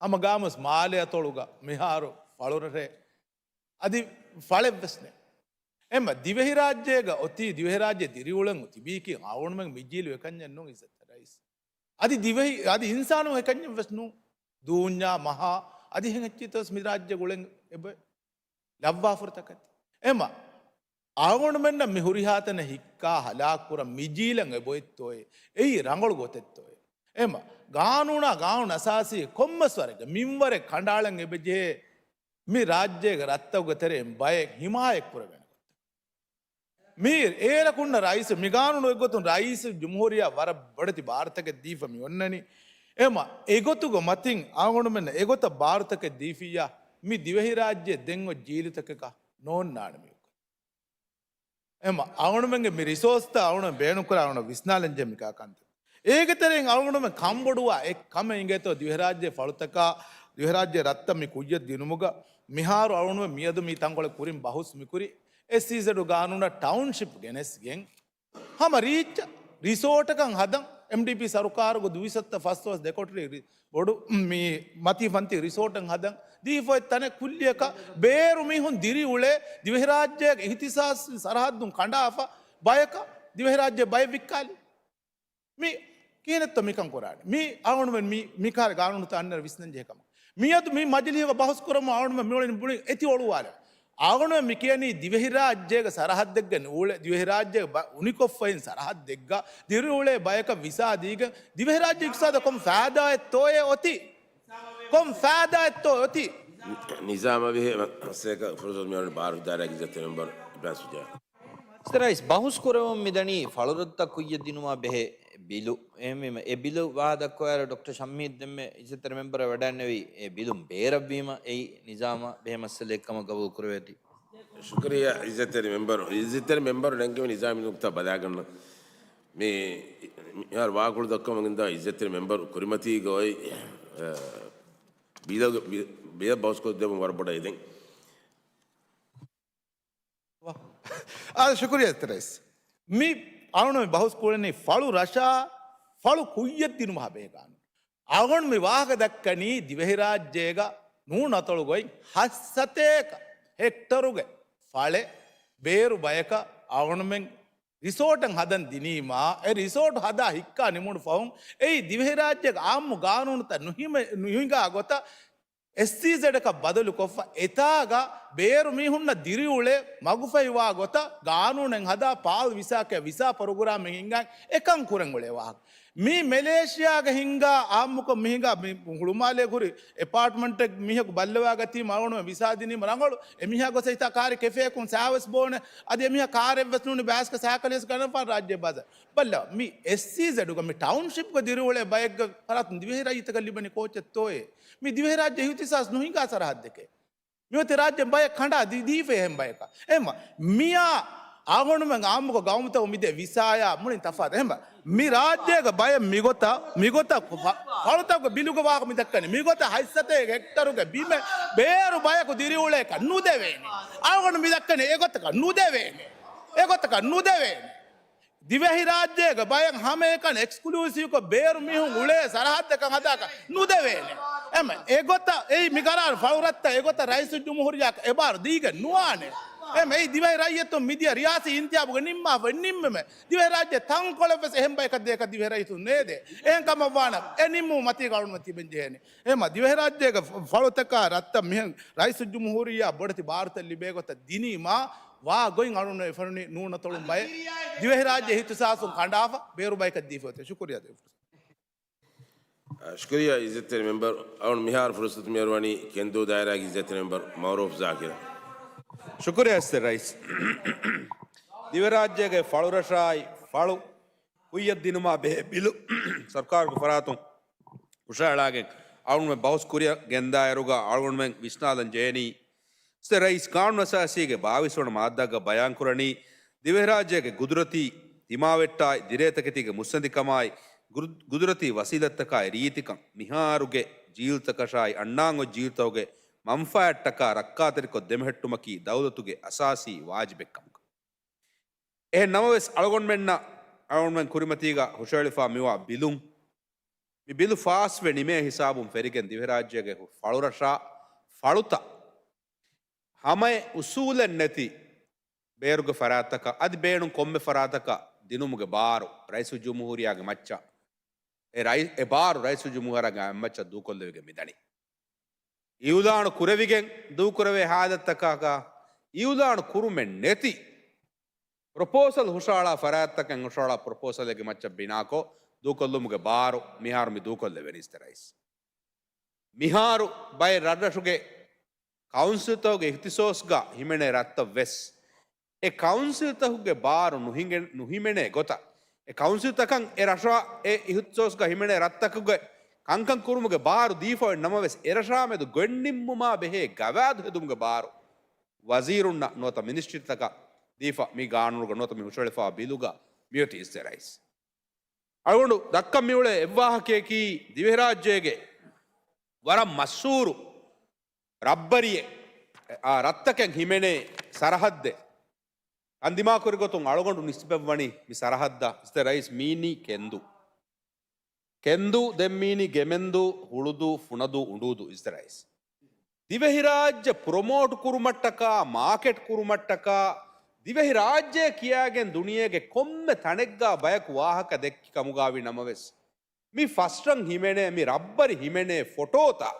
ހަމަ ގާމުސް މާލެ އަތޮޅުގަ މިހާރު ފަޅުރަށެއް އަދި ފަޅެއްވެސް ނެތް. އެމަ ދިވެހިރާއްޖޭގަ އޮތީ ދިވެހިރާއްޖެ ދިރިއުޅެން ތިބީކީ އަވަނުމެން މި ޖީލު އެކަންޏެއް ނޫން އިއްޒަތް ރައީސް. އަދި ދިވެހި، އަދި އިންސާނު އެކަންޏެއް ވެސް ނޫން. ދޫންޏާ މަހާ އަދި ހެން އެއްޗިތަސް މި ރާއްޖެ ގުޅެން އެބަ ލައްވާފުރިތަކެތި. އެމަ އަވަނުމެންނަށް މި ހުރިހާތަނަށް ހިއްކާ ހަލާކުކުރަން މި ޖީލަށް އެބޮތްތޯއޭ؟ އެއީ ރަނގަޅު ގޮތެއްތޯއޭ؟ އެމަ ގާނޫނާ ގާނޫނު އަސާސީ ކޮންމެސް ވަރެއްގެ މިންވަރެއް ކަނޑާޅަން އެބަޖެހޭ މި ރާއްޖޭގެ ރަށްތަކުގެ ތެރެއިން ބައެއް ހިމާޔަތްކުރެވޭނެ ގޮތަކަށް. މީ އޭރަކުންނަށް ރައީސް މިގާނޫނު އެއްގޮތުން ރައީސް ޖުމްހޫރިއްޔާ ވަރަށް ބޮޑެތި ބާރުތަކެއް ދީފަ މި އޮންނަނީ. އެމަ އެގޮތުގެ މަތިން އަޅުގަނޑުމެންނަށް އެގޮތަށް ބާރުތަކެއް ދީފިއްޔާ، މި ދިވެހިރާއްޖެ ދެން އޮތް ޖީލުތަކަކަށް ނޯންނާނެ މި. އެމަ އަޅުގަނޑުމެންގެ މި ރިސޯސްތައް އަޅުގަނޑު ބޭނުންކުރާ އަޅުގަނޑު ވިސްނާލަންޖެހޭ މިކާ ކަންތައް. އޭގެ ތެރެއިން އަޅުގަނޑުމެން ކަންބޮޑުވާ އެއް ކަމެއް އިނގޭތޯ ދިވެހިރާއްޖެ ފަޅުތަކާ، ދިވެހިރާއްޖެ ރަށްތައް މި ކުއްޔަށް ދިނުމުގަ މިހާރު އަޅުގަނޑުމެން މިއަދު މި ތަންކޮޅެއް ކުރިން ބަހުސް މިކުރި އެސްއީޒެޑް ގާނޫނަށް ޓައުންޝިޕް ގެނެސްގެން ހަމަ ރީއްޗަށް ރިސޯޓަކަށް ހަދަން އެމްޑީޕީ ސަރުކާރުގެ ދުވިސައްތަ ފަސްދޮޅަސް ދެކޮޓަރި ރި-، ބޮޑު މި މަތީ ފަންތި ރިސޯޓަށް ހަދަން ދީފަ އޮތް ތަނެއް ކުއްލިއަކަށް ބޭރު މީހުން ދިރިއުޅޭ ދިވެހިރާއްޖޭގެ އިހްތިސާސް ސަރަހައްދުން ކަނޑާފަ ބަޔަކަށް ދިވެހިރާއްޖެ ބައެއް ވިއްކާލި. މި ކިހިނެއްތޯ މިކަން ކުރާނީ؟ މި އަޅުގަނޑުމެން މި، މިކާ ގާނޫނުތައް އަންނަން ވިސްނަން ޖެހޭ ކަމަށް. މިއަދު މި މަޖިލީހުގަ ބަހުސް ކުރަމުން އަޅުގަނޑުމެން މިއުޅެނީ ބުނި އެތި އޮޅުވާލެ. އަޅުގަނޑުމެން މި ކިޔަނީ ދިވެހިރާއްޖޭގެ ސަރަހައްދެއްގަ ނޫޅެ، ދިވެހިރާއްޖޭގެ ބަ-، އުނިކޮށްފައިން ސަރަހައްދެއްގަ ދިރިއުޅޭ ބަޔަކަށް ވިސާ ދީގެން ދިވެހިރާއްޖެ އިޤްތިޞާދަށް ކޮން ފައިދާއެއްތޯއޭ އޮތީ؟ ކޮން ފައިދާއެއްތޯ އޮތީ؟ ނިޒާމާ ބެހޭ މައްސަލައަކަށް ފުރުސަތު މިއަޅުގަނޑު ބާރު ދާއިރާގެ އިއްޒަތްތެރި މެމްބަރު އިބްރާހިމް ޝުޖާ. އިއްޒަތްތެރި ރައީސް، ބަހުސް ކުރެވުމުން މިދަނީ ފަޅުރަށްތައް ކުއްޔަށް ދިނުމާ ބެހޭ ބިލު. އެހެންވީމަ، އެ ބިލު ވާހަކަ ދައްކަވާއިރު ޑޮކްޓަރ ޝަމީމް ދެންމެ އިއްޒަތްތެރި މެމްބަރަށް ވަޑައިގެންނެވި އެ ބިލުން ބޭރަށްވީމަ، އެއީ ނިޒާމާ ބެހޭ މައްސަލައެއް ކަމަށް ގަބޫލު ކުރެވޭތީ. ޝުކުރިއްޔާ އިއްޒަތްތެރި މެމްބަރު. އިއްޒަތްތެރި މެމްބަރު ނެންގެވި ނިޒާމީ ނުކުތާ ބަލާގަންނަ. މި، މިހާރު ވާހަކަ ދައްކަމުން އިންދާ އިއްޒަތްތެރި މެމްބަރު ކުރިމަތީގަ އޮތް، އަ، ބިލަށް، ބި-، ބިލަށް ބަހުސް ކޮށްދެމުން ވަރަށް ބޮޑަށް އެދެން. އާ، ޝުކުރިއްޔާ އިއްޒަތްތެރި ރައީސް. މި އަޅުގަނޑު މި ބަހުސް ކުރަނީ ފަޅު ރަށާ، ފަޅު ކުއްޔަށް ދިނުމާ ބެހޭ ގާނޫނު. އަޅުގަނޑު މި ވާހަކަ ދައްކަނީ ދިވެހިރާއްޖޭގަ ނޫން އަތޮޅުގައި ހަތްސަތޭކަ ހެކްޓަރުގެ ފަޅެއް ބޭރު ބަޔަކަށް އަޅުގަނޑުމެން ރިސޯޓަށް ހަދަން ދިނީމާ، އެ ރިސޯޓު ހަދާ ހިއްކާ ނިމުނު ފަހުން، އެއީ ދިވެހިރާއްޖޭގެ އާއްމު ގާނޫނުތައް ނުހިމެ-، ނުހިނގާ ގޮތަށް އެސްއީޒެޑަކަށް ބަދަލުކޮށްފަ، އެތާގަ ބޭރު މީހުންނަށް ދިރިއުޅޭ މަގުފަހިވާ ގޮތަށް ގާނޫނެއް ހަދާ ޕާލް ވިސާ ކިޔާ ވިސާ ޕްރޮގްރާމެއް ހިންގާ އެކަން ކުރަން އުޅޭ ވާހަކަ. މީ މެލޭޝިޔާގަ ހިންގާ އާއްމުކޮށް މި ހިނގާ މި ހުޅުމާލޭގަ ހުރި އެޕާޓްމަންޓެއް މީހަކު ބައްލަވާގަތީމަ އަޅުގަނޑު ވިސާ ދިނީމަ ރަނގަޅު. އެމީހާ ގޮސް އެތާ ކާރި ކެފޭއަކުން ސާވެސް ބޯނެ. އަދި އެމީހާ ކާރެއްވެސް ނޫނީ ބައިސްކަ ސައިކަލެއްވެސް ގަނެފާނެ ރާއްޖެ ބާޒާރު. ބައްލަ، މި އެސްއީޒެޑުގަ މި ޓައުންޝިޕްގަ ދިރިއުޅޭ ބައެއްގެ ފަރާތުން ދިވެހި ރައްޔިތަކަށް ލިބެނީ ކޯޗެއްތޯއޭ؟ މި ދިވެހިރާއްޖެ އިހުތިސާސް ނުހިނގާ ސަރަހައްދެކޭ. މިއޮތީ ރާއްޖެ ބައެއް ކަނޑާ ދީ-، ދީފައި އެހެން ބަޔަކަށް. އެހެންމަ މިއާ އަޅުގަނޑުމެން އާއްމުކޮށް ގައުމުތަކުން މިދޭ ވިސާޔާ މުޅިން ތަފާތު. އެހެންމަ މި ރާއްޖޭގަ ބައެއް މިގޮތަށް، މިގޮތަށް ފަ-، ފަޅުތަކުގެ ބިލުގެ ވާހަކަ މި ދައްކަނީ. މިގޮތަށް ހަތްސަތޭކަ ހެކްޓަރުގެ ބިމެއް ބޭރު ބަޔަކު ދިރިއުޅޭކަށް ނުދެވޭނެ. އަޅުގަނޑު މި ދައްކަނީ އެގޮތަކަށް ނުދެވޭނެ. އެގޮތަކަށް ނުދެވޭނެ. ދިވެހިރާއްޖޭގެ ބައެއް ހަމައެކަނި އެކްސްކްލޫސިވްކޮށް ބޭރު މީހުން އުޅޭ ސަރަހައްދަކަށް ހަދާކަށް ނުދެވޭނެ. އެމަ އެގޮތަށް އެއީ މި ގަރާރު ފަޅުރަށްތައް އެގޮތަށް ރައީސުލްޖުމްހޫރިއްޔާ އެބާރު ދީގެން ނުވާނެ. އެމަ އެއީ ދިވެހި ރައްޔިތުން މިދިޔަ ރިޔާސީ އިންތިހާބުގަ ނިންމާފައި ނިންމުމެ ދިވެހިރާއްޖެ ތަންކޮޅެއްވެސް އެހެން ބަޔަކަށް ދޭކަށް ދިވެހި ރައްޔިތުން ނޭދޭ. އެހެން ކަމަށްވާނަމަ އެ ނިންމުމުގެ މަތީގަ އަޅުގަނޑު ތިބެން ޖެހޭނެ. އެހެންމަ ދިވެހިރާއްޖޭގެ ފަ-، ފަޅުތަކާ ރަށްތައް މިހެން ރައީސުލްޖުމްހޫރިއްޔާ ބޮޑެތި ބާރުތައް ލިބޭ ގޮތަށް ދިނީމާ ވާ ގޮތް އަޅުގަނޑު އެފަނުނީ ނޫނަތޮޅުން ބައެއް ދިވެހިރާއްޖެ އިހްތިސާސުން ކަނޑާފަ ބޭރު ބަޔަކަށް ދީފަ އޮތޭ. ޝުކުރިއްޔާ ދޭ. ޝުކުރިއްޔާ އިއްޒަތްތެރި މެމްބަރު. އަޅުގަނޑު މިހާރު ފުރުސަތު މިއަރުވަނީ ކެންދޫ ދާއިރާގެ އިއްޒަތްތެރި މެމްބަރު މައުރޫފް ޒާކިރަށް. ޝުކުރިއްޔާ އިއްޒަތްތެރި ރައީސް. ދިވެހިރާއްޖޭގެ ފަޅުރަށާއި ފަޅު ކުއްޔަށްދިނުމާ ބެހޭ ބިލު ސަރުކާރުގެ ފަރާތުން ހުށަހަޅާގެން އަޅުގަނޑުމެން ބަހުސް ކުރިއަށް ގެންދާއިރުގަ އަޅުގަނޑުމެން ވިސްނާލަން ޖެހެނީ، އިއްޒަތްތެރި ރައީސް، ޤާނޫނުއަސާސީގެ ބާވީސް ވަނަ މާއްދާގަ ބަޔާންކުރަނީ، ދިވެހިރާއްޖޭގެ ގުދުރަތީ ތިމާވެއްޓާއި ދިރޭތަކެތީގެ މުއްސަނދިކަމާއި ގުރު-، ގުދުރަތީ ވަސީލަތްތަކާއި ރީތިކަން މިހާރުގެ ޖީލްތަކަށާއި އަންނާން އޮތް ޖީލްތަކުގެ މަންފާއެއްޓަކާ ރައްކާތެރިކޮށް ދެމެހެއްޓުމަކީ ދައުލަތުގެ އަސާސީ ވާޖިބެއްކަމުގަ. އެހެން ނަމަވެސް އަޅުގަނޑުމެންނަށް އަޅުގަނޑުމެން ކުރިމަތީގަ ހުށަހެޅިފާ މިވާ ބިލުން، މި ބިލު ފާސްވެ ނިމޭ ހިސާބުން ފެރިގެން ދިވެހިރާއްޖޭގެ ފަޅުރަށާ ފަޅުތައް ހަމައެއް އުސޫލެއް ނެތި ބޭރުގެ ފަރާތްތަކަށް އަދި ބޭނުން ކޮންމެ ފަރާތަކަށް ދިނުމުގެ ބާރު ރައީސުލްޖުމްހޫރިއްޔާގެ މައްޗަށް، އެ ރައި-، އެ ބާރު ރައީސުލްޖުމްހޫރިއްޔާގެ މައްޗަށް ދޫކޮށްލެވިގެން މިދަނީ. އިއުލާނު ކުރެވިގެން ދޫކުރެވޭ ހާލަތްތަކަކަށް އިއުލާނު ކުރުމެއް ނެތި، ޕްރޮޕޯސަލް ހުށަހަޅާ ފަރާތްތަކެއް ހުށަހަޅާ ޕްރޮޕޯސަލެއްގެ މައްޗަށް ބިނާކޮށް ދޫކޮށްލުމުގެ ބާރު މިހާރު މި ދޫކޮށްލެވެނީ އިސްތެ ރައީސް. މިހާރު ބައެއް ރަށްރަށުގެ ކައުންސިލްތަކުގެ އިހްތިސޯސްގަ ހިމެނޭ ރަށްތައް ވެސް، އެ ކައުންސިލްތަކުގެ ބާރު ނުހިނގެ-، ނުހިމެނޭ ގޮތަށް، އެ ކައުންސިލްތަކަށް އެ ރަށާ އެ އިހްތިސޯސްގަ ހިމެނޭ ރަށްތަކުގެ ކަންކަން ކުރުމުގެ ބާރު ދީފަ އޮތް ނަމަވެސް، އެ ރަށާމެދު ގޮތްނިންމުމާ ބެހޭ ގަވާއިދު ހެދުމުގެ ބާރު ވަޒީރުންނަށް ނުވަތަ މިނިސްޓްރީތަކަށް ދީފަ މި ގާނޫނުގަ ނުވަތަ މި ހުށަހެޅިފައިވާ ބިލުގަ މިއޮތީ އިސްތެ ރައީސް. އަޅުގަނޑު ދައްކަން މިއުޅޭ އެއްވާހަކަޔަކީ، ދިވެހިރާއްޖޭގެ ވަރަށް މަޝްހޫރު ރައްބަރިއެއް، އާ، ރަށްތަކެއް ހިމެނޭ ސަރަހައްދެއް. ކަންދިމާކުރި ގޮތުން އަޅުގަނޑު ނިސްބަތްވަނީ މި ސަރަހައްދަށް އިސްތެ ރައީސް މީނީ ކެންދޫ. ކެންދޫ، ދެން މީނީ ގެމެންދޫ، ހުޅުދޫ، ފުނަދޫ، އުނޑޫދޫ އިސްތެ ރައީސް. ދިވެހިރާއްޖެ ޕްރޮމޯޓް ކުރުމަށްޓަކާ، މާކެޓް ކުރުމަށްޓަކާ، ދިވެހިރާއްޖެ ކިޔާގެން ދުނިޔޭގެ ކޮންމެ ތަނެއްގާ ބަޔަކު ވާހަކަ ދެއްކި ކަމުގާވި ނަމަވެސް، މި ފަސްރަށް ހިމެނޭ، މި ރައްބަރި ހިމެނޭ ފޮޓޯތައް،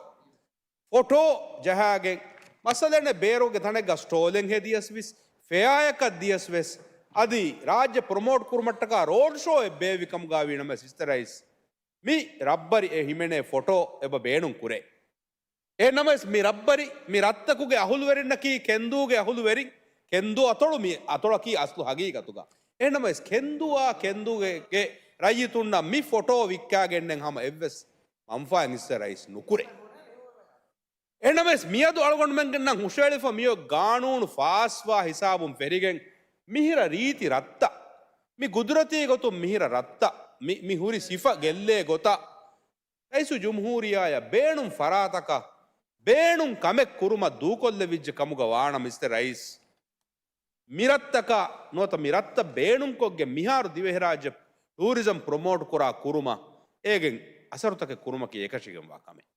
ފޮޓޯ ޖަހާގެން، މައްސަލައެއް ނެތް، ބޭރުގެ ތަނެއްގަ ސްޓޯލެއް ހެދިޔަސް ވެސް، ފެއާއަކަށް ދިޔަސް ވެސް، އަދި ރާއްޖެ ޕްރޮމޯޓް ކުރުމަށްޓަކާ ރޯޑް ޝޯއެއް ބޭއްވި ކަމުގާވި ނަމަވެސް އިސްތެ ރައީސް، މި ރައްބަރި އެ ހިމެނޭ ފޮޓޯ އެބަ ބޭނުން ކުރޭ. އެހެން ނަމަވެސް މި ރައްބަރި، މި ރަށްތަކުގެ އަހުލުވެރިންނަކީ ކެންދޫގެ އަހުލުވެރިން. ކެންދޫ އަތޮޅު މި އަތޮޅަކީ އަސްލު ހަގީގަތުގަ. އެހެން ނަމަވެސް ކެންދޫއާ ކެންދޫގެ ގެ ރައްޔިތުންނަށް މި ފޮޓޯ ވިއްކާގެންނެއް ހަމަ އެއްވެސް މަންފާއެއް އިސްތެ ރައީސް ނުކުރޭ. އެހެން ނަމަވެސް މިއަދު އަޅުގަނޑުމެންގެ ނަން ހުށައެޅިފަ މިއޮތް ގާނޫނު ފާސްވާ ހިސާބުން ފެރިގެން މިހިރަ ރީތި ރަށްތައް، މި ގުދުރަތީ ގޮތުން މިހިރަ ރަށްތައް، މި، މި ހުރި ސިފަ ގެއްލޭ ގޮތަށް، ރައީސުލްޖުމްހޫރިއްޔާއަށް ބޭނުން ފަރާތަކަށް ބޭނުން ކަމެއް ކުރުމަށް ދޫކޮށްލެވިއްޖެ ކަމުގަ ވާނަމަ އިސްތެ ރައީސް، މި ރަށްތަކަށް ނުވަތަ މި ރަށްތައް ބޭނުންކޮށްގެން މިހާރު ދިވެހިރާއްޖެ ޓޫރިޒަމް ޕްރޮމޯޓް ކުރާ ކުރުމަށް އޭގެން އަސަރުތަކެއް ކުރުމަކީ އެކަށީގެންވާ ކަމެއް.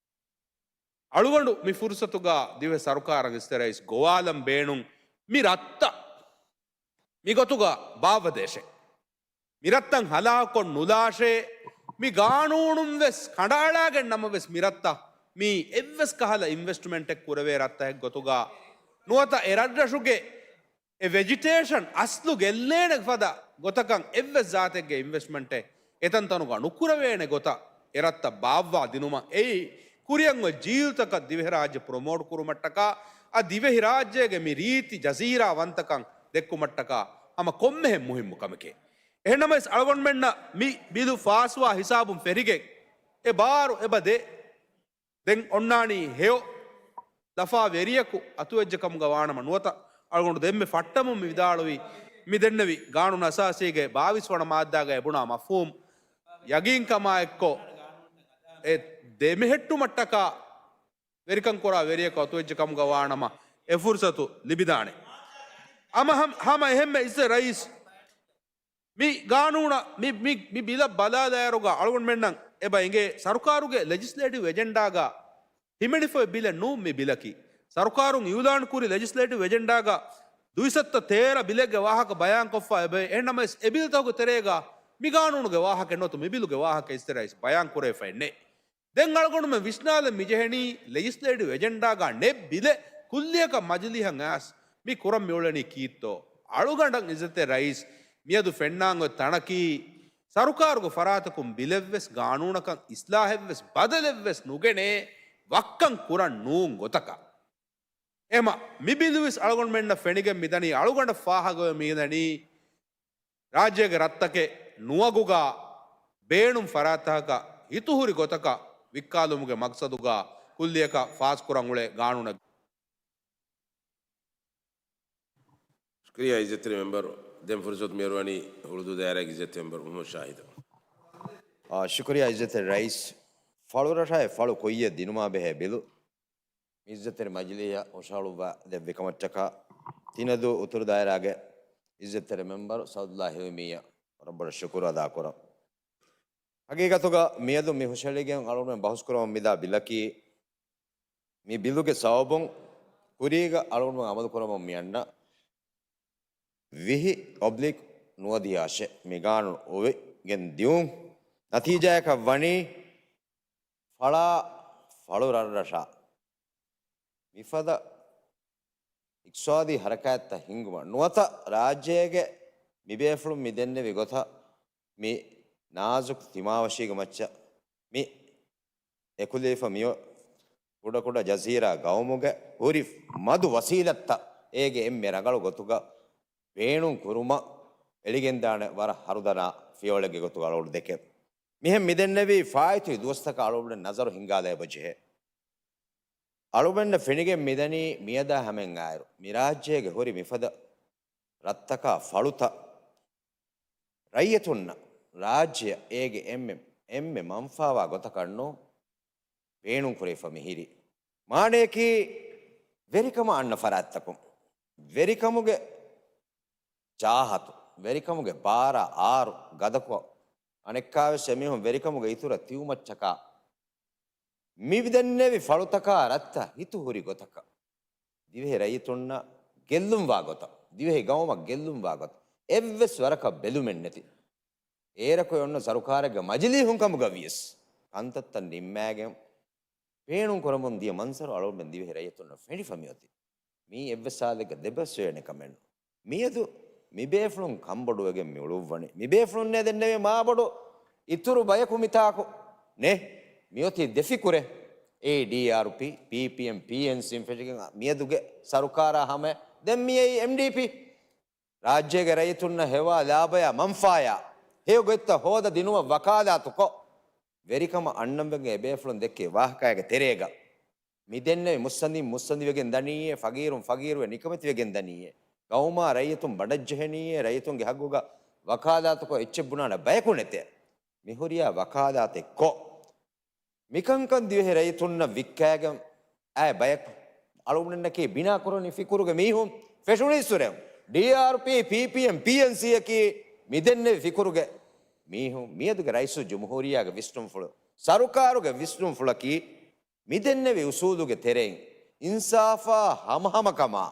އަޅުގަނޑު މި ފުރުސަތުގަ ދިވެހި ސަރުކާރަށް އިސްތެ ރައީސް ގޮވާލަން ބޭނުން މި ރަށްތައް މިގޮތުގަ ބާއްވަދޭށޭ. މި ރަށްތައް ހަލާކުކޮށް ނުލާށޭ. މި ގާނޫނުން ވެސް ކަނޑައަޅާގެން ނަމަވެސް މި ރަށްތައް މީ އެއްވެސް ކަހަލަ އިންވެސްޓްމަންޓެއް ކުރެވޭ ރަށްތަކެއް ގޮތުގަ ނުވަތަ އެ ރަށްރަށުގެ އެ ވެޖިޓޭޝަން އަސްލު ގެއްލޭނެ ފަދަ ގޮތަކަށް އެއްވެސް ޒާތެއްގެ އިންވެސްޓްމަންޓެއް އެތަންތަނުގަ ނުކުރެވޭނެ ގޮތަށް އެ ރަށްތައް ބާއްވާ ދިނުމަށް އެއީ ކުރިއަށް އޮތް ޖީލްތަކަށް ދިވެހިރާއްޖެ ޕްރޮމޯޓް ކުރުމަށްޓަކާ އަދި ދިވެހިރާއްޖޭގެ މި ރީތި ޖަޒީރާ ވަންތަކަން ދެއްކުމަށްޓަކާ ހަމަ ކޮންމެހެން މުހިއްމު ކަމެކޭ. އެހެންނަމަވެސް އަޅުގަނޑުމެންނަށް މި ބިލު ފާސްވާ ހިސާބުން ފެރިގެން އެ ބާރު އެބަ ދޭ. ދެން އޮންނާނީ ހެޔޮ ލަފާ ވެރިޔަކު އަތުވެއްޖެ ކަމުގަ ވާނަމަ ނުވަތަ އަޅުގަނޑު ދެންމެ ފައްޓަމުން މި ވިދާޅުވި މި ދެންނެވި ގާނޫނު އަސާސީގެ ބާވީސް ވަނަ މާއްދާގައި ބުނާ މަފްހޫމް ޔަގީންކަމާ އެއްކޮށް އެ ދެމެހެއްޓުމަށްޓަކާ ވެރިކަން ކުރާ ވެރިޔަކު އަތުވެއްޖެ ކަމުގަ ވާނަމަ އެ ފުރުސަތު ލިބިދާނެ. ހަމަ، ހަމަ، ހަމަ އެހެންމެ އިސްތެ ރައީސް މި ގާނޫނަށް މި، މި، މި ބިލަށް ބަލާލާއިރުގަ އަޅުގަނޑުމެންނަށް އެބަ އެނގޭ ސަރުކާރުގެ ލެޖިސްލޭޓިވް އެޖެންޑާގަ ހިމެނިފައި ބިލެއް ނޫން މި ބިލަކީ. ސަރުކާރުން އިއުލާން ކުރި ލެޖިސްލޭޓިވް އެޖެންޑާގަ ދުއިސައްތަ ތޭރަ ބިލެއްގެ ވާހަކަ ބަޔާންކޮށްފަ އެބަ އެހެންނަމަވެސް އެ ބިލުތަކުގެ ތެރޭގަ މި ގާނޫނުގެ ވާހަކަ ނުވަތަ މި ބިލުގެ ވާހަކަ އިސްތެ ރައީސް ބަޔާން ކުރެވިފައެއް ނެތް. ދެން އަޅުގަނޑުމެން ވިސްނާލަން މިޖެހެނީ ލެޖިސްލޭޓިވް އެޖެންޑާގަ ނެތް ބިލެއް ކުއްލިއަކަށް މަޖިލީހަށް އައިސް މި ކުރަން މިއުޅެނީ ކީއްތޯ؟ އަޅުގަނޑަށް އިއްޒަތްތެރި ރައީސް މިއަދު ފެންނާން އޮތް ތަނަކީ ސަރުކާރުގެ ފަރާތަކުން ބިލެއްވެސް ގާނޫނަކަށް އިސްލާހެއްވެސް ބަދަލެއްވެސް ނުގެނޭ ވައްކަން ކުރަން ނޫން ގޮތަކަށް. އެހެމަ މި ބިލުވެސް އަޅުގަނޑުމެންނަށް ފެނިގެން މިދަނީ އަޅުގަނޑަށް ފާހަގަވެ މިދަނީ ރާއްޖޭގެ ރަށްތަކެއް ނުވަގުގަ ބޭނުން ފަރާތްތަކަކަށް ހިތުހުރި ގޮތަކަށް ވިއްކާލުމުގެ މަގްސަދުގަ ކުއްލިއަކަށް ފާސްކުރަން އުޅޭ ގާނޫނެއް. ޝުކުރިއްޔާ އިއްޒަތްތެރި މެމްބަރު. ދެން ފުރުސަތު މިއޮރުވަނީ ހުޅުދޫ ދާއިރާގެ އިއްޒަތްތެރި މެމްބަރު މުހައްމަދު ޝާހިދަށް. ޝުކުރިއްޔާ އިއްޒަތްތެރި ރައީސް. ފަޅުރަށާއި ފަޅު ކުއްޔަށް ދިނުމާ ބެހޭ ބިލު މި އިއްޒަތްތެރި މަޖިލީހަށް ހުށަހަޅުއްވާ ދެއްވި ކަމަށްޓަކާ، ތިނަދޫ އުތުރު ދާއިރާގެ އިއްޒަތްތެރި މެމްބަރު ސައުދުﷲ ހެވިމީއަށް ވަރަށް ބޮޑަށް ޝުކުރު އަދާކުރަން. ހަގީގަތުގަ މިއަދު މި ހުށަހެޅިގެން އަޅުގަނޑުމެން ބަހުސްކުރަމުން މިދާ ބިލަކީ، މި ބިލުގެ ސަބަބުން ކުރީގަ އަޅުގަނޑުމެން އަމަލުކުރަމުން މިއަންނަ ވިހި އޮބްލިކް ނުވަދިހަ އަށެއް މި ގާނޫނު އޮވެގެން ދިއުން ނަތީޖާއަކަށް ވަނީ، ފަޅާ ފަޅު ރަށްރަށާ މިފަދަ އިޤްތިޞާދީ ހަރަކާތްތައް ހިންގުމަށް ނުވަތަ ރާއްޖޭގެ މި ބޭފުޅުން މި ދެންނެވި ގޮތަށް މި ނާޒުކު ތިމާވަށީގެ މައްޗަށް މި އެކުލެވިފަ މިއޮތް ކުޑަކުޑަ ޖަޒީރާ ގައުމުގެ ހުރި މަދު ވަސީލަތްތައް އޭގެ އެންމެ ރަނގަޅު ގޮތުގަ ބޭނުން ކުރުމަށް އެޅިގެންދާނެ ވަރަށް ހަރުދަނާ ފިޔަވަޅެއްގެ ގޮތުގަ އަޅުގަނޑު ދެކެން. މިހެން މިދެންނެވި ފާއިތުވި ދުވަސްތަކަށް އަޅުގަނޑު ނަޒަރު ހިންގާލައިބަ ޖެހޭ. އަޅުގަނޑަށް ފެނިގެން މިދަނީ މިއަދާ ހަމައަށް އާއިރު، މި ރާއްޖޭގެ ހުރި މިފަދަ ރަށްތަކާ ފަޅުތައް ރައްޔިތުންނަށް ރާއްޖެއަށް އޭގެ އެންމެ، އެންމެ މަންފާވާ ގޮތަކަށް ނޫން ބޭނުންކުރެވިފަ މިހިރީ. މާނަޔަކީ، ވެރިކަމަށް އަންނަ ފަރާތްތަކުން، ވެރިކަމުގެ ޗާހަތު، ވެރިކަމުގެ ބާރާ އާރު ގަދަކޮށް، އަނެއްކާވެސް އެމީހުން ވެރިކަމުގެ އިތުރަށް ތިއުމައްޗަކާ، މި ދެންނެވި ފަޅުތަކާ ރަށްތައް ހިތު ހުރި ގޮތަކަށް، ދިވެހި ރައްޔިތުންނަށް ގެއްލުންވާ ގޮތަށް، ދިވެހި ގައުމަށް ގެއްލުންވާ ގޮތަށް އެއްވެސް ވަރަކަށް ބެލުމެއް ނެތި، އޭރަކު އޮންނަ ސަރުކާރެއްގެ މަޖިލީހުން ކަމުގަ ވިޔަސް، ކަންތައްތައް ނިންމާގެން ބޭނުން ކުރަމުން ދިޔަ މަންޒަރު އަޅުގަނޑުމެން ދިވެހި ރައްޔިތުންނަށް ފެނިފަ މިއޮތީ. މީ އެއްވެސް ހާލެއްގަ ދެބަސްވެވޭނެ ކަމެއް ނޫން. މިއަދު މި ބޭފުޅުން ކަންބޮޑުވެގެން މި އުޅުއްވަނީ. މި ބޭފުޅުންނޭ ދެންނެވީ މާބޮޑު އިތުރު ބަޔަކު މިތާކު ނެތް. މިއޮތީ ދެ ފިކުރެއް. އެއީ ޑީއާރުޕީ، ޕީޕީއެމް، ޕީއެންސީން ފެށިގެން މިއަދުގެ ސަރުކާރާ ހަމަޔަށް. ދެން މިއީ އެމްޑީޕީ. ރާއްޖޭގެ ރައްޔިތުންނަށް ހެވާ ލާބަޔާ މަންފާޔާ ހެޔޮ ގޮތްތައް ހޯދަ ދިނުމަށް ވަކާލާތުކޮށް، ވެރިކަމަށް އަންނަންވެގެން އެބޭފުޅުން ދެއްކި ވާހަކައިގެ ތެރޭގަ، މި ދެންނެވި މުއްސަނދިން މުއްސަނދިވެގެން ދަނީއޭ، ފަގީރުން ފަގީރުވެ ނިކަމެތިވެގެން ދަނީއޭ، ގައުމާ ރައްޔިތުން ބަނޑަށްޖެހެނީއޭ، ރައްޔިތުންގެ ހައްގުގަ ވަކާލާތުކޮށް އެއްޗެއް ބުނާނެ ބަޔަކު ނެތޭ. މި ހުރިހާ ވަކާލާތެއް ކޮށް، މިކަންކަން ދިވެހި ރައްޔިތުންނަށް ވިއްކާގެން އައި ބަޔަކު އަޅުގަނޑަކީ ބިނާކުރަނީ ފިކުރުގެ މީހުން ފެށުނީއްސުރެ، ޑީއާރުޕީ، ޕީޕީއެމް، ޕީއެންސީއަކީ މި ދެންނެވި ފިކުރުގެ މީހުން. މިއަދުގެ ރައީސުލްޖުމްހޫރިއްޔާގެ ވިސްނުންފުޅު، ސަރުކާރުގެ ވިސްނުންފުޅަކީ މި ދެންނެވި އުސޫލުގެ ތެރެއިން އިންސާފާ ހަމަހަމަކަމާ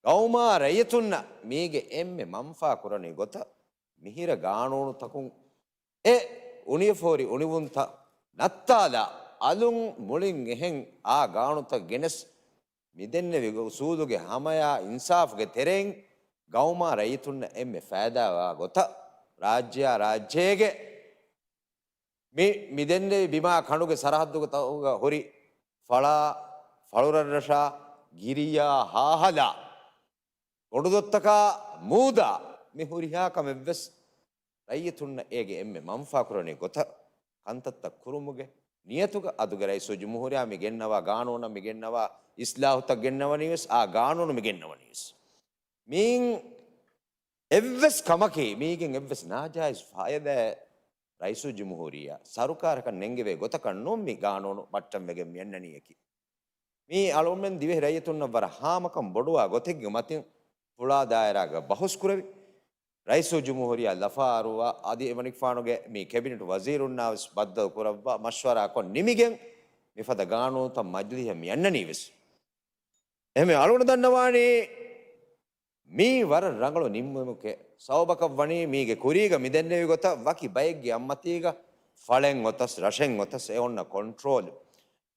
ގައުމާ ރައްޔިތުންނަށް މީގެ އެންމެ މަންފާ ކުރަނިވި ގޮތަށް މިހިރަ ގާނޫނުތަކުން އެ އުނިއެފަހުރި އުނިވުންތައް ނައްތާލާ، އަލުން މުޅިން އެހެން އާ ގާނޫނުތައް ގެނެސް، މިދެންނެވި އުސޫލުގެ ހަމަޔާ އިންސާފުގެ ތެރެއިން ގައުމާ ރައްޔިތުންނަށް އެންމެ ފައިދާވާ ގޮތަށް ރާއްޖެއާ ރާއްޖޭގެ މި، މިދެންނެވި ބިމާ ކަނޑުގެ ސަރަހައްދުގަ ތަ-، ހުރި ފަޅާ، ފަޅުރަށްރަށާ، ގިރިޔާ، ހާހަލާ، ގޮނޑުދޮށްތަކާ މޫދާ، މި ހުރިހާ ކަމެއްވެސް ރައްޔިތުންނަށް އޭގެ އެންމެ މަންފާކުރަނިވި ގޮތަށް ކަންތައްތައް ކުރުމުގެ ނިޔަތުގަ އަދުގެ ރައީސުލްޖުމްހޫރިއްޔާ މި ގެންނަވާ ގާނޫނަށް މި ގެންނަވާ އިސްލާހުތައް ގެންނަވަނީވެސް، އާ ގާނޫނު މި ގެންނަވަނީވެސް. މިއިން އެއްވެސް ކަމަކީ، މީގެން އެއްވެސް ނާޖާއިޒް ފާއިދާއެއް ރައީސުލްޖުމްހޫރިއްޔާ ސަރުކާރަކަށް ނެންގެވޭ ގޮތަކަށް ނޫން މި ގާނޫނު ބައްޓަންވެގެން މި އަންނަނީއަކީ. މީ އަޅުގަނޑުމެން ދިވެހި ރައްޔިތުންނަށް ވަރަށް ހާމަކަން ބޮޑުވާ ގޮތެއްގެ މަތިން ފުޅާ ދާއިރާގަ ބަހުސްކުރެވި، ރައީސުލްޖުމްހޫރިއްޔާ ލަފާ އަރުވާ އަދި އެމަނިކުފާނުގެ މި ކެބިނެޓު ވަޒީރުންނާވެސް ބައްދަލު ކުރައްވާ މަޝްވަރާކޮށް ނިމިގެން މިފަދަ ގާނޫނުތައް މަޖިލީހަށް މި އަންނަނީވެސް. އެހެންވެ އަޅުގަނޑު ދަންނަވާނީ މީ ވަރަށް ރަނގަޅު ނިންމުމެކޭ. ސަބަބަކަށް ވަނީ މީގެ ކުރީގަ މި ދެންނެވި ގޮތަށް ވަކި ބައެއްގެ އަތްމަތީގަ ފަޅެއް އޮތަސް، ރަށެއް އޮތަސް އެ އޮންނަ ކޮންޓްރޯލް.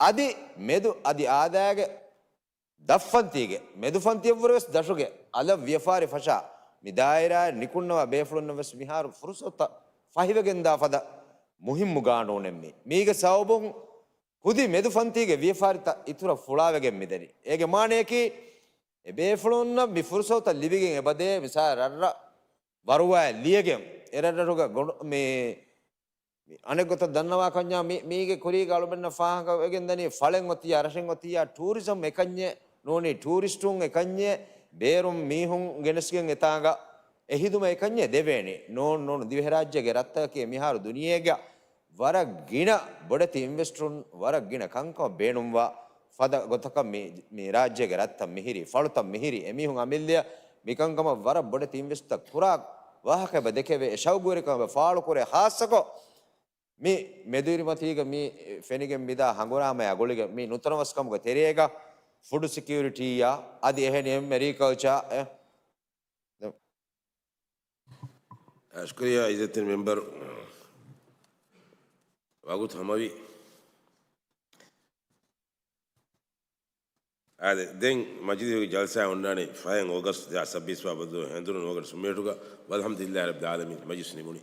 އަދި މެދު އަދި އާދައިގެ ދަށްފަންތީގެ، މެދުފަންތިއަށްވުރެވެސް ދަށުގެ އަލަށް ވިޔަފާރި ފަށާ، މި ދާއިރާއިން ނިކުންނަވާ ބޭފުޅުންނަށްވެސް މިހާރު ފުރުސަތުތައް ފަހިވެގެންދާ ފަދަ މުހިއްމު ގާނޫނެއް މީ. މީގެ ސަބަބުން ކުދި މެދުފަންތީގެ ވިޔަފާރިތައް އިތުރަށް ފުޅާވެގެން މިދަނީ. އޭގެ މާނަޔަކީ، އެބޭފުޅުންނަށް މި ފުރުސަތުތައް ލިބިގެން އެބަދޭ، މިސާލަށް ރަށްރަށް ވަރުވާއެއް ލިޔެގެން، އެ ރަށްރަށުގަ ގޮނޑު-، މި، މި އަނެއްގޮތަށް ދަންނަވާކަންޏާ، މި، މީގެ ކުރީގަ އަޅުމެންނަށް ފާހަގަވެގެންދަނީ، ފަޅެއް އޮތިއްޔާ، ރަށެއް އޮތިއްޔާ، ޓޫރިޒަމް އެކަންޏެއް ނޫނީ، ޓޫރިސްޓުން އެކަންޏެއް، ބޭރުން މީހުން ގެނެސްގެން އެތާނގަ އެ ހިދުމަތް އެކަންޏެއް ދެވޭނީ. ނޫން، ނޫން، ދިވެހިރާއްޖޭގެ ރަށްތަކަކީ މިހާރު ދުނިޔޭގަ ވަރަށް ގިނަ ބޮޑެތި އިންވެސްޓަރުން ވަރަށް ގިނަ ކަންކަމަށް ބޭނުންވާ ފަދަ ގޮތަކަށް މި، މި ރާއްޖޭގެ ރަށްތައް މިހިރީ، ފަޅުތައް މިހިރީ، އެމީހުން އަމިއްލަޔަށް މިކަންކަމަށް ވަރަށް ބޮޑެތި އިންވެސްޓްތައް ކުރާ ވާހަކަ އެބަ ދެކެވޭ. އެ ޝައުގުވެރިކަމަށް އެބަ ފާޅުކުރޭ. ޚާއްޞަކޮށް މި މެދުއިރުމަތީގަ މި ފެނިގެން މިދާ ހަނގުރާމަޔާ ގުޅިގެން މި ނުތަނަވަސްކަމުގެ ތެރޭގަ ފުޑު ސެކިއުރިޓީއާ އަދި އެހެނި އެންމެ އެގްރިކަލްޗާ އެ، ޝުކުރިއްޔާ އިއްޒަތްތެރި މެމްބަރު. ވަގުތު ހަމަވި. އާދެ، ދެން މަޖިލީހުގެ ޖަލްސާ އޮންނާނީ ފަހެން އޯގަސްޓް ދެހާސް ސައްބީސް ވާ ބަދު ހެނދުނު އޯގަސްޓް ނުވަ އަށް. ވަލްޙަމްދުލިއްލާހި ރައްބިލް ޢާލަމީން، މަޖިލިސް ނިމުނީ.